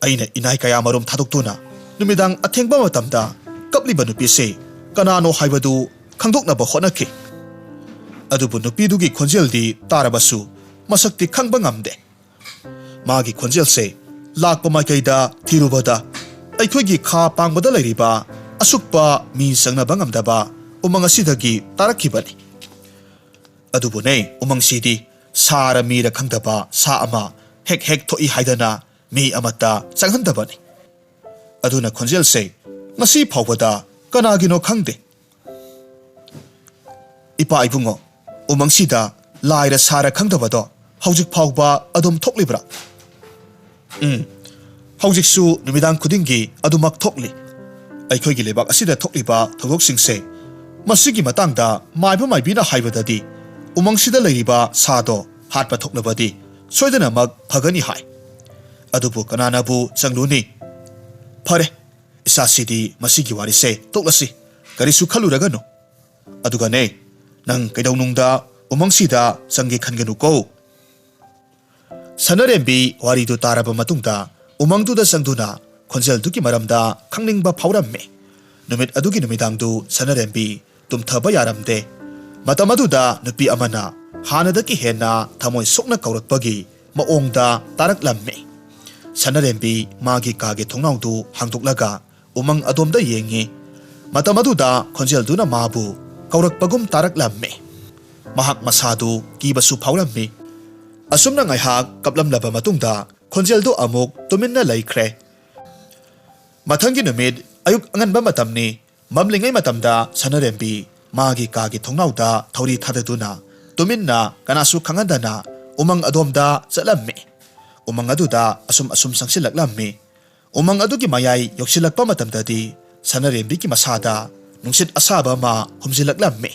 ꯑꯩꯅ ꯏꯅꯥꯏ ꯀꯌꯥ ꯃꯔꯨꯝ ꯊꯥꯗꯣꯛꯇꯨꯅ ꯅꯨꯃꯤꯗꯥꯡ ꯑꯊꯦꯡꯕ ꯃꯇꯝꯗ ꯀꯞꯂꯤꯕ ꯅꯨꯄꯤꯁꯤ ꯀꯅꯥꯅꯣ ꯍꯥꯏꯕꯗꯨ ꯈꯪꯗꯣꯛꯅꯕ ꯍꯣꯠꯅꯈꯤ꯫ ꯑꯗꯨꯕꯨ ꯅꯨꯄꯤꯗꯨꯒꯤ ꯈꯣꯟꯖꯦꯜꯗꯤ ꯇꯥꯔꯕꯁꯨ ꯃꯁꯛꯇꯤ ꯈꯪꯕ ꯉꯝꯗꯦ꯫ ꯃꯥꯒꯤ ꯈꯣꯟꯖꯦꯜꯁꯦ ꯂꯥꯛꯄ ꯃꯥꯏꯀꯩꯗ ꯊꯤꯔꯨꯕꯗ ꯑꯩꯈꯣꯏꯒꯤ ꯈꯥ ꯄꯥꯡꯕꯗ ꯂꯩꯔꯤꯕ ꯑꯁꯨꯛꯄ ꯃꯤ ꯆꯪꯅꯕ ꯉꯝꯗꯕ ꯎꯃꯪ ꯑꯁꯤꯗꯒꯤ ꯇꯥꯔꯛꯈꯤꯕꯅꯤ꯫ ꯑꯗꯨꯕꯨꯅꯦ, ꯎꯃꯪꯁꯤꯗꯤ ꯁꯥꯔ ꯃꯤꯔ ꯈꯪꯗꯕ ꯁꯥ ꯑꯃ ꯍꯦꯛ ꯍꯦꯛ ꯊꯣꯛꯏ ꯍꯥꯏꯗꯅ ꯃꯤ ꯑꯃꯠꯇ ꯆꯪꯍꯟꯗꯕꯅꯤ꯫ ꯑꯗꯨꯅ ꯈꯣꯟꯖꯦꯜꯁꯦ ꯉꯁꯤ ꯐꯥꯎꯕꯗ ꯀꯅꯥꯒꯤꯅꯣ ꯈꯪꯗꯦ꯫ ꯏꯄꯥ ꯏꯕꯨꯡꯉꯣ, ꯎꯃꯪꯁꯤꯗ ꯂꯥꯏꯔ ꯁꯥꯔ ꯈꯪꯗꯕꯗꯣ ꯍꯧꯖꯤꯛ ꯐꯥꯎꯕ ꯑꯗꯨꯝ ꯊꯣꯛꯂꯤꯕ꯭ꯔꯥ? ꯎꯝ, ꯍꯧꯖꯤꯛꯁꯨ ꯅꯨꯃꯤꯗꯥꯡ ꯈꯨꯗꯤꯡꯒꯤ ꯑꯗꯨꯃꯛ ꯊꯣꯛꯂꯤ꯫ ꯑꯩꯈꯣꯏꯒꯤ ꯂꯩꯕꯥꯛ ꯑꯁꯤꯗ ꯊꯣꯛꯂꯤꯕ ꯊꯧꯗꯣꯛꯁꯤꯡꯁꯦ, ꯃꯁꯤꯒꯤ ꯃꯇꯥꯡꯗ ꯃꯥꯏꯕ ꯃꯥꯏꯕꯤꯅ ꯍꯥꯏꯕꯗꯗꯤ ꯎꯃꯪꯁꯤꯗ ꯂꯩꯔꯤꯕ ꯁꯥꯗꯣ ꯍꯥꯠꯄ ꯊꯣꯛꯂꯕꯗꯤ ꯁꯣꯏꯗꯅꯃꯛ ꯐꯒꯅꯤ ꯍꯥꯏ꯫ ꯑꯗꯨꯕꯨ ꯀꯅꯥꯅꯕꯨ ꯆꯪꯂꯨꯅꯤ? ꯐꯔꯦ, ꯏꯆꯥꯁꯤꯗꯤ ꯃꯁꯤꯒꯤ ꯋꯥꯔꯤꯁꯦ ꯇꯣꯛꯂꯁꯤ, ꯀꯔꯤꯁꯨ ꯈꯜꯂꯨꯔꯒꯅꯨ꯫ ꯑꯗꯨꯒꯅꯦ, ꯅꯪ ꯀꯩꯗꯧꯅꯨꯡꯗ ꯎꯃꯪꯁꯤꯗ ꯆꯪꯒꯦ ꯈꯟꯒꯅꯨꯀꯣ꯫ ꯁꯅꯔꯦꯝꯕꯤ ꯋꯥꯔꯤꯗꯨ ꯇꯥꯔꯕ ꯃꯇꯨꯡꯗ ꯎꯃꯪꯗꯨꯗ ꯆꯪꯗꯨꯅ ꯈꯣꯟꯖꯦꯜꯗꯨꯒꯤ ꯃꯔꯝꯗ ꯈꯪꯅꯤꯡꯕ ꯐꯥꯎꯔꯝꯃꯤ꯫ ꯅꯨꯃꯤꯠ ꯑꯗꯨꯒꯤ ꯅꯨꯃꯤꯗꯥꯡꯗꯨ ꯁꯅꯔꯦꯝꯕꯤ ꯇꯨꯝꯊꯕ ꯌꯥꯔꯝꯗꯦ꯫ ꯃꯇꯝ ꯑꯗꯨꯗ ꯅꯨꯄꯤ ꯑꯃꯅ ꯍꯥꯟꯅꯗꯒꯤ ꯍꯦꯟꯅ ꯊꯃꯣꯏ ꯁꯣꯛꯅ ꯀꯧꯔꯛꯄꯒꯤ ꯃꯑꯣꯡꯗ ꯇꯥꯔꯛꯂꯝꯃꯤ꯫ ꯁꯅꯔꯦꯝꯕꯤ ꯃꯥꯒꯤ ꯀꯥꯒꯤ ꯊꯣꯡꯅꯥꯎꯗꯨ ꯍꯥꯡꯗꯣꯛꯂꯒ ꯎꯃꯪ ꯑꯗꯣꯝꯗ ꯌꯦꯡꯉꯤ꯫ ꯃꯇꯝ ꯑꯗꯨꯗ ꯈꯣꯟꯖꯦꯜꯗꯨꯅ ꯃꯥꯕꯨ ꯀꯧꯔꯛꯄꯒꯨꯝ ꯇꯥꯔꯛꯂꯝꯃꯤ꯫ ꯃꯍꯥꯛ ꯃꯁꯥꯗꯨ ꯀꯤꯕꯁꯨ ꯐꯥꯎꯔꯝꯃꯤ꯫ ꯑꯁꯨꯝꯅ ꯉꯥꯏꯍꯥꯛ ꯀꯞꯂꯝꯂꯕ ꯃꯇꯨꯡꯗ ꯈꯣꯟꯖꯦꯜꯗꯨ ꯑꯃꯨꯛ ꯇꯨꯃꯤꯟꯅ ꯂꯩꯈ꯭ꯔꯦ꯫ ꯃꯊꯪꯒꯤ ꯅꯨꯃꯤꯠ ꯑꯌꯨꯛ ꯑꯉꯟꯕ ꯃꯇꯝꯅꯤ꯫ ꯃꯝꯂꯤꯉꯩ ꯃꯇꯝꯗ ꯁꯅꯔꯦꯝꯕꯤ ꯃꯥꯒꯤ ꯀꯥꯒꯤ ꯊꯣꯡꯅꯥꯎꯗ ꯊꯧꯔꯤ ꯊꯥꯗꯗꯨꯅ ꯇꯨꯃꯤꯟꯅ ꯀꯅꯥꯁꯨ ꯈꯪꯍꯟꯗꯅ ꯎꯃꯪ ꯑꯗꯣꯝꯗ ꯆꯠꯂꯝꯃꯤ꯫ ꯎꯃꯪ ꯑꯗꯨꯗ ꯑꯁꯨꯝ ꯑꯁꯨꯝ ꯆꯪꯁꯤꯜꯂꯛꯂꯝꯃꯤ꯫ ꯎꯃꯪ ꯑꯗꯨꯒꯤ ꯃꯌꯥꯏ ꯌꯧꯁꯤꯜꯂꯛꯄ ꯃꯇꯝꯗꯗꯤ ꯁꯅꯔꯦꯝꯕꯤꯒꯤ ꯃꯁꯥꯗ ꯅꯨꯡꯁꯤꯠ ꯑꯁꯥꯕ ꯑꯃ ꯍꯨꯝꯖꯤꯜꯂꯛꯂꯝꯃꯤ꯫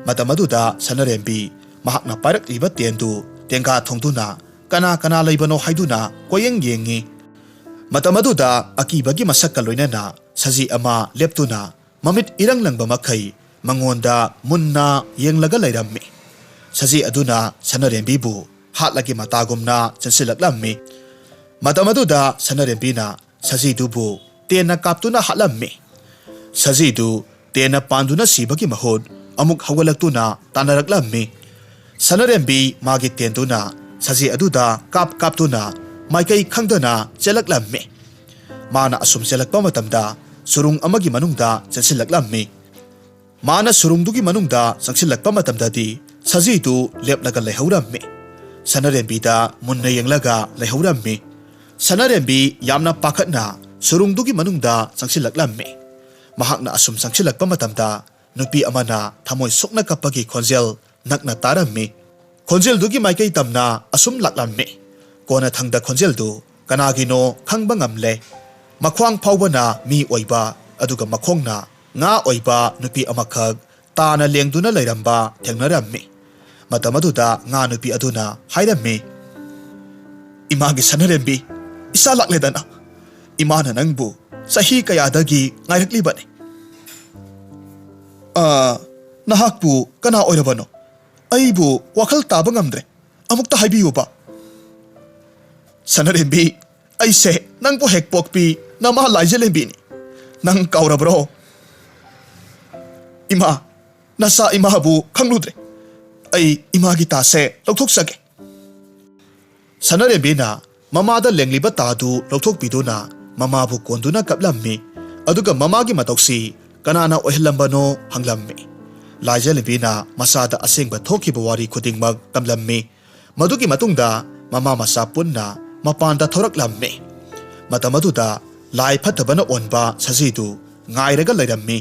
ꯃꯇꯝ ꯑꯗꯨꯗ ꯁꯅꯔꯦꯝꯕꯤ ꯃꯍꯥꯛꯅ ꯄꯥꯏꯔꯛꯂꯤꯕ ꯇꯦꯟꯗꯨ ꯇꯦꯡꯒꯥ ꯊꯣꯡꯗꯨꯅ ꯀꯅꯥ ꯀꯅꯥ ꯂꯩꯕꯅꯣ ꯍꯥꯏꯗꯨꯅ ꯀꯣꯏꯌꯦꯡ ꯌꯦꯡꯉꯤ꯫ ꯃꯇꯝ ꯑꯗꯨꯗ ꯑꯀꯤꯕꯒꯤ ꯃꯁꯛꯀ ꯂꯣꯏꯅꯅ ꯁꯖꯤ ꯑꯃ ꯂꯦꯞꯇꯨꯅ ꯃꯃꯤꯠ ꯏꯔꯪ ꯂꯪꯕ ꯃꯈꯩ ꯃꯉꯣꯟꯗ ꯃꯨꯟꯅ ꯌꯦꯡꯂꯒ ꯂꯩꯔꯝꯃꯤ꯫ ꯁꯖꯤ ꯑꯗꯨꯅ ꯁꯅꯔꯦꯝꯕꯤꯕꯨ ꯍꯥꯠꯂꯒꯦ ꯃꯇꯥꯒꯨꯝꯅ ꯆꯦꯟꯁꯤꯜꯂꯛꯂꯝꯃꯤ꯫ ꯃꯇꯝ ꯑꯗꯨꯗ ꯁꯅꯔꯦꯝꯕꯤꯅ ꯁꯖꯤꯗꯨꯕꯨ ꯇꯦꯟꯅ ꯀꯥꯞꯇꯨꯅ ꯍꯥꯠꯂꯝꯃꯤ꯫ ꯁꯖꯤꯗꯨ ꯇꯦꯟꯅ ꯄꯥꯟꯗꯨꯅ ꯁꯤꯕꯒꯤ ꯃꯍꯨꯠ ꯑꯃꯨꯛ ꯍꯧꯒꯠꯂꯛꯇꯨꯅ ꯇꯥꯟꯅꯔꯛꯂꯝꯃꯤ꯫ ꯁꯅꯔꯦꯝꯕꯤ ꯃꯥꯒꯤ ꯇꯦꯟꯗꯨꯅ ꯁꯖꯤ ꯑꯗꯨꯗ ꯀꯥꯞ ꯀꯥꯞꯇꯨꯅ ꯃꯥꯏꯀꯩ ꯈꯪꯗꯅ ꯆꯦꯜꯂꯛꯂꯝꯃꯤ꯫ ꯃꯥꯅ ꯑꯁꯨꯝ ꯆꯦꯜꯂꯛꯄ ꯃꯇꯝꯗ ꯁꯨꯔꯨꯡ ꯑꯃꯒꯤ ꯃꯅꯨꯡꯗ ꯆꯦꯟꯁꯤꯜꯂꯛꯂꯝꯃꯤ꯫ ꯃꯥꯅ ꯁꯨꯔꯨꯡꯗꯨꯒꯤ ꯃꯅꯨꯡꯗ ꯆꯪꯁꯤꯜꯂꯛꯄ ꯃꯇꯝꯗꯗꯤ ꯁꯖꯤꯗꯨ ꯂꯦꯞꯂꯒ ꯂꯩꯍꯧꯔꯝꯃꯤ꯫ ꯁꯅꯔꯦꯝꯕꯤꯗ ꯃꯨꯟꯅ ꯌꯦꯡꯂꯒ ꯂꯩꯍꯧꯔꯝꯃꯤ꯫ ꯁꯅꯔꯦꯝꯕꯤ ꯌꯥꯝꯅ ꯄꯥꯈꯠꯅ ꯁꯨꯔꯨꯡꯗꯨꯒꯤ ꯃꯅꯨꯡꯗ ꯆꯪꯁꯤꯜꯂꯛꯂꯝꯃꯤ꯫ ꯃꯍꯥꯛꯅ ꯑꯁꯨꯝ ꯆꯪꯁꯤꯜꯂꯛꯄ ꯃꯇꯝꯗ ꯅꯨꯄꯤ ꯑꯃꯅ ꯊꯃꯣꯏ ꯁꯣꯛꯅ ꯀꯞꯄꯒꯤ ꯈꯣꯟꯖꯦꯜ ꯅꯛꯅ ꯇꯥꯔꯝꯃꯤ꯫ ꯈꯣꯟꯖꯦꯜꯗꯨꯒꯤ ꯃꯥꯏꯀꯩ ꯇꯝꯅ ꯑꯁꯨꯝ ꯂꯥꯛꯂꯝꯃꯤ꯫ ꯀꯣꯟꯅꯊꯪꯗ ꯈꯣꯟꯖꯦꯜꯗꯨ ꯀꯅꯥꯒꯤꯅꯣ ꯈꯪꯕ ꯉꯝꯂꯦ꯫ ꯃꯈ꯭ꯋꯥꯡ ꯐꯥꯎꯕꯅ ꯃꯤ ꯑꯣꯏꯕ ꯑꯗꯨꯒ ꯃꯈꯣꯡꯅ ꯉꯥ ꯑꯣꯏꯕ ꯅꯨꯄꯤ ꯑꯃꯈꯛ ꯇꯥꯅ ꯂꯦꯡꯗꯨꯅ ꯂꯩꯔꯝꯕ ꯊꯦꯡꯅꯔꯝꯃꯤ꯫ ꯃꯇꯝ ꯑꯗꯨꯗ ꯉꯥ ꯅꯨꯄꯤ ꯑꯗꯨꯅ ꯍꯥꯏꯔꯝꯃꯤ, "ꯏꯃꯥꯒꯤ ꯁꯅꯔꯦꯝꯕꯤ, ꯏꯆꯥ ꯂꯥꯛꯂꯦꯗꯅ꯫ ꯏꯃꯥꯅ ꯅꯪꯕꯨ ꯆꯍꯤ ꯀꯌꯥꯗꯒꯤ ꯉꯥꯏꯔꯛꯂꯤꯕꯅꯤ꯫ ꯑꯥ, ꯅꯍꯥꯛꯄꯨ ꯀꯅꯥ ꯑꯣꯏꯔꯕꯅꯣ? ꯑꯩꯕꯨ ꯋꯥꯈꯜ ꯇꯥꯕ ꯉꯝꯗ꯭ꯔꯦ꯫ ꯑꯃꯨꯛꯇ ꯍꯥꯏꯕꯤꯌꯨꯕ꯫" "ꯁꯅꯔꯦꯝꯕꯤ, ꯑꯩꯁꯦ ꯅꯪꯕꯨ ꯍꯦꯛ ꯄꯣꯛꯄꯤ ꯅꯃꯥ ꯂꯥꯏꯖꯂꯦꯝꯕꯤꯅꯤ꯫ ꯅꯪ ꯀꯥꯎꯔꯕ꯭ꯔꯣ?" "ꯏꯃꯥ, ꯅꯆꯥ ꯏꯃꯥꯕꯨ ꯈꯪꯂꯨꯗ꯭ꯔꯦ꯫ ꯑꯩ ꯏꯃꯥꯒꯤ ꯇꯥꯁꯦ ꯂꯧꯊꯣꯛꯆꯒꯦ꯫" ꯁꯅꯔꯦꯝꯕꯤꯅ ꯃꯃꯥꯗ ꯂꯦꯡꯂꯤꯕ ꯇꯥꯗꯨ ꯂꯧꯊꯣꯛꯄꯤꯗꯨꯅ ꯃꯃꯥꯕꯨ ꯀꯣꯟꯗꯨꯅ ꯀꯞꯂꯝꯃꯤ꯫ ꯑꯗꯨꯒ ꯃꯃꯥꯒꯤ ꯃꯇꯧꯁꯤ ꯀꯅꯥꯅ ꯑꯣꯏꯍꯜꯂꯝꯕꯅꯣ ꯍꯪꯂꯝꯃꯤ꯫ ꯂꯥꯏꯖꯂꯦꯝꯕꯤꯅ ꯃꯆꯥꯗ ꯑꯁꯦꯡꯕ ꯊꯣꯛꯈꯤꯕ ꯋꯥꯔꯤ ꯈꯨꯗꯤꯡꯃꯛ ꯇꯝꯂꯝꯃꯤ꯫ ꯃꯗꯨꯒꯤ ꯃꯇꯨꯡꯗ ꯃꯃꯥ ꯃꯆꯥ ꯄꯨꯟꯅ ꯃꯄꯥꯟꯗ ꯊꯣꯔꯛꯂꯝꯃꯤ꯫ ꯃꯇꯝ ꯑꯗꯨꯗ ꯂꯥꯏ ꯐꯠꯇꯕꯅ ꯑꯣꯟꯕ ꯁꯖꯤꯗꯨ ꯉꯥꯏꯔꯒ ꯂꯩꯔꯝꯃꯤ꯫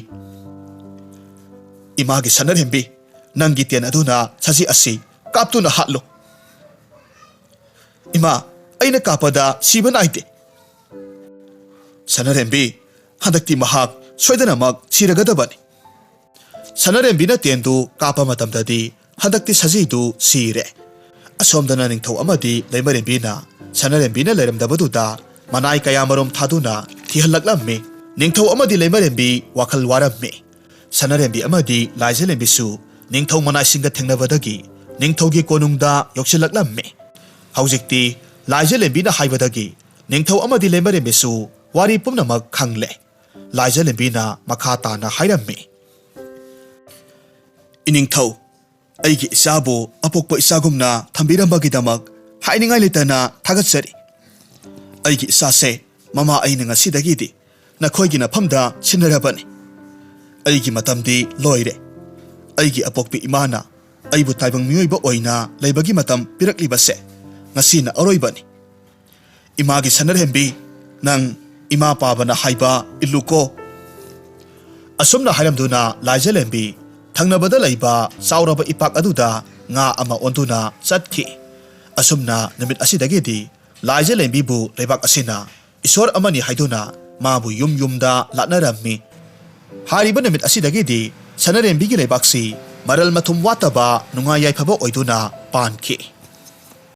"ꯏꯃꯥꯒꯤ ꯁꯅꯔꯦꯝꯕꯤ, ꯅꯪꯒꯤ ꯇꯦꯟ ꯑꯗꯨꯅ ꯁꯖꯤ ꯑꯁꯤ ꯀꯥꯞꯇꯨꯅ ꯍꯥꯠꯂꯨ꯫" "ꯏꯃꯥ, ꯑꯩꯅ ꯀꯥꯞꯄꯗ ꯁꯤꯕ ꯅꯥꯏꯗꯦ꯫ ꯁꯅꯔꯦꯝꯕꯤ, ꯍꯟꯗꯛꯇꯤ ꯃꯍꯥꯛ ꯁꯣꯏꯗꯅꯃꯛ ꯁꯤꯔꯒꯗꯕꯅꯤ꯫ ꯁꯅꯔꯦꯝꯕꯤꯅ ꯇꯦꯟꯗꯨ ꯀꯥꯞꯄ ꯃꯇꯝꯗꯗꯤ ꯍꯟꯗꯛꯇꯤ ꯁꯖꯤꯗꯨ ꯁꯤꯔꯦ꯫ ꯑꯁꯣꯝꯗꯅ ꯅꯤꯡꯊꯧ ꯑꯃꯗꯤ ꯂꯩꯃꯔꯦꯝꯕꯤꯅ ꯁꯅꯔꯦꯝꯕꯤꯅ ꯂꯩꯔꯝꯗꯕꯗꯨꯗ ꯃꯅꯥꯏ ꯀꯌꯥꯃꯔꯨꯝ ꯊꯥꯗꯨꯅ ꯊꯤꯍꯜꯂꯛꯂꯝꯃꯤ꯫ ꯅꯤꯡꯊꯧ ꯑꯃꯗꯤ ꯂꯩꯃꯔꯦꯝꯕꯤ ꯋꯥꯈꯜ ꯋꯥꯔꯝꯃꯤ꯫ ꯁꯅꯔꯦꯝꯕꯤ ꯑꯃꯗꯤ ꯂꯥꯏꯖꯂꯦꯝꯕꯤꯁꯨ ꯅꯤꯡꯊꯧ ꯃꯅꯥꯏꯁꯤꯡꯒ ꯊꯦꯡꯅꯕꯗꯒꯤ ꯅꯤꯡꯊꯧꯒꯤ ꯀꯣꯅꯨꯡꯗ ꯌꯧꯁꯤꯜꯂꯛꯂꯝꯃꯤ꯫ ꯍꯧꯖꯤꯛꯇꯤ ꯂꯥꯏꯖꯂꯦꯝꯕꯤꯅ ꯍꯥꯏꯕꯗꯒꯤ ꯅꯤꯡꯊꯧ ꯑꯃꯗꯤ ꯂꯩꯃꯔꯦꯝꯕꯤꯁꯨ ꯋꯥꯔꯤ ꯄꯨꯝꯅꯃꯛ ꯈꯪꯂꯦ꯫ ꯂꯥꯏꯖꯂꯦꯝꯕꯤꯅ ꯃꯈꯥ ꯇꯥꯅ ꯍꯥꯏꯔꯝꯃꯤ, "ꯏꯅꯤꯡꯊꯧ, ꯑꯩꯒꯤ ꯏꯆꯥꯕꯨ ꯑꯄꯣꯛꯄ ꯏꯆꯥꯒꯨꯝꯅ ꯊꯝꯕꯤꯔꯝꯕꯒꯤꯗꯃꯛ ꯍꯥꯏꯅꯤꯡꯉꯥꯏ ꯂꯩꯇꯅ ꯊꯥꯒꯠꯆꯔꯤ꯫ ꯑꯩꯒꯤ ꯏꯆꯥꯁꯦ ꯃꯃꯥ ꯑꯩꯅ ꯉꯁꯤꯗꯒꯤꯗꯤ ꯅꯈꯣꯏꯒꯤ ꯅꯐꯝꯗ ꯁꯤꯟꯅꯔꯕꯅꯤ꯫ ꯑꯩꯒꯤ ꯃꯇꯝꯗꯤ ꯂꯣꯏꯔꯦ꯫ ꯑꯩꯒꯤ ꯑꯄꯣꯛꯄꯤ ꯏꯃꯥꯅ ꯑꯩꯕꯨ ꯇꯥꯏꯕꯪ ꯃꯤꯑꯣꯏꯕ ꯑꯣꯏꯅ ꯂꯩꯕꯒꯤ ꯃꯇꯝ ꯄꯤꯔꯛꯂꯤꯕꯁꯦ ꯉꯁꯤꯅ ꯑꯔꯣꯏꯕꯅꯤ꯫ ꯏꯃꯥꯒꯤ ꯁꯅꯔꯦꯝꯕꯤ, ꯅꯪ ꯏꯃꯥ ꯄꯥꯕꯅ ꯍꯥꯏꯕ ꯏꯜꯂꯨꯀꯣ꯫" ꯑꯁꯨꯝꯅ ꯍꯥꯏꯔꯝꯗꯨꯅ ꯂꯥꯏꯖꯂꯦꯝꯕꯤ ꯊꯪꯅꯕꯗ ꯂꯩꯕ ꯆꯥꯎꯔꯕ ꯏꯄꯥꯛ ꯑꯗꯨꯗ ꯉꯥ ꯑꯃ ꯑꯣꯟꯗꯨꯅ ꯆꯠꯈꯤ꯫ ꯑꯁꯨꯝꯅ ꯅꯨꯃꯤꯠ ꯑꯁꯤꯗꯒꯤꯗꯤ ꯂꯥꯏꯖꯂꯦꯝꯕꯤꯕꯨ ꯂꯩꯕꯥꯛ ꯑꯁꯤꯅ ꯏꯁꯣꯔ ꯑꯃꯅꯤ ꯍꯥꯏꯗꯨꯅ ꯃꯥꯕꯨ ꯌꯨꯝ ꯌꯨꯝꯗ ꯂꯥꯠꯅꯔꯝꯃꯤ꯫ ꯍꯥꯏꯔꯤꯕ ꯅꯨꯃꯤꯠ ꯑꯁꯤꯗꯒꯤꯗꯤ ꯁꯅꯔꯦꯝꯕꯤꯒꯤ ꯂꯩꯕꯥꯛꯁꯤ ꯃꯔꯜ ꯃꯊꯨꯝ ꯋꯥꯠꯇꯕ ꯅꯨꯡꯉꯥꯏ ꯌꯥꯏꯐꯕ ꯑꯣꯏꯗꯨꯅ ꯄꯥꯟꯈꯤ꯫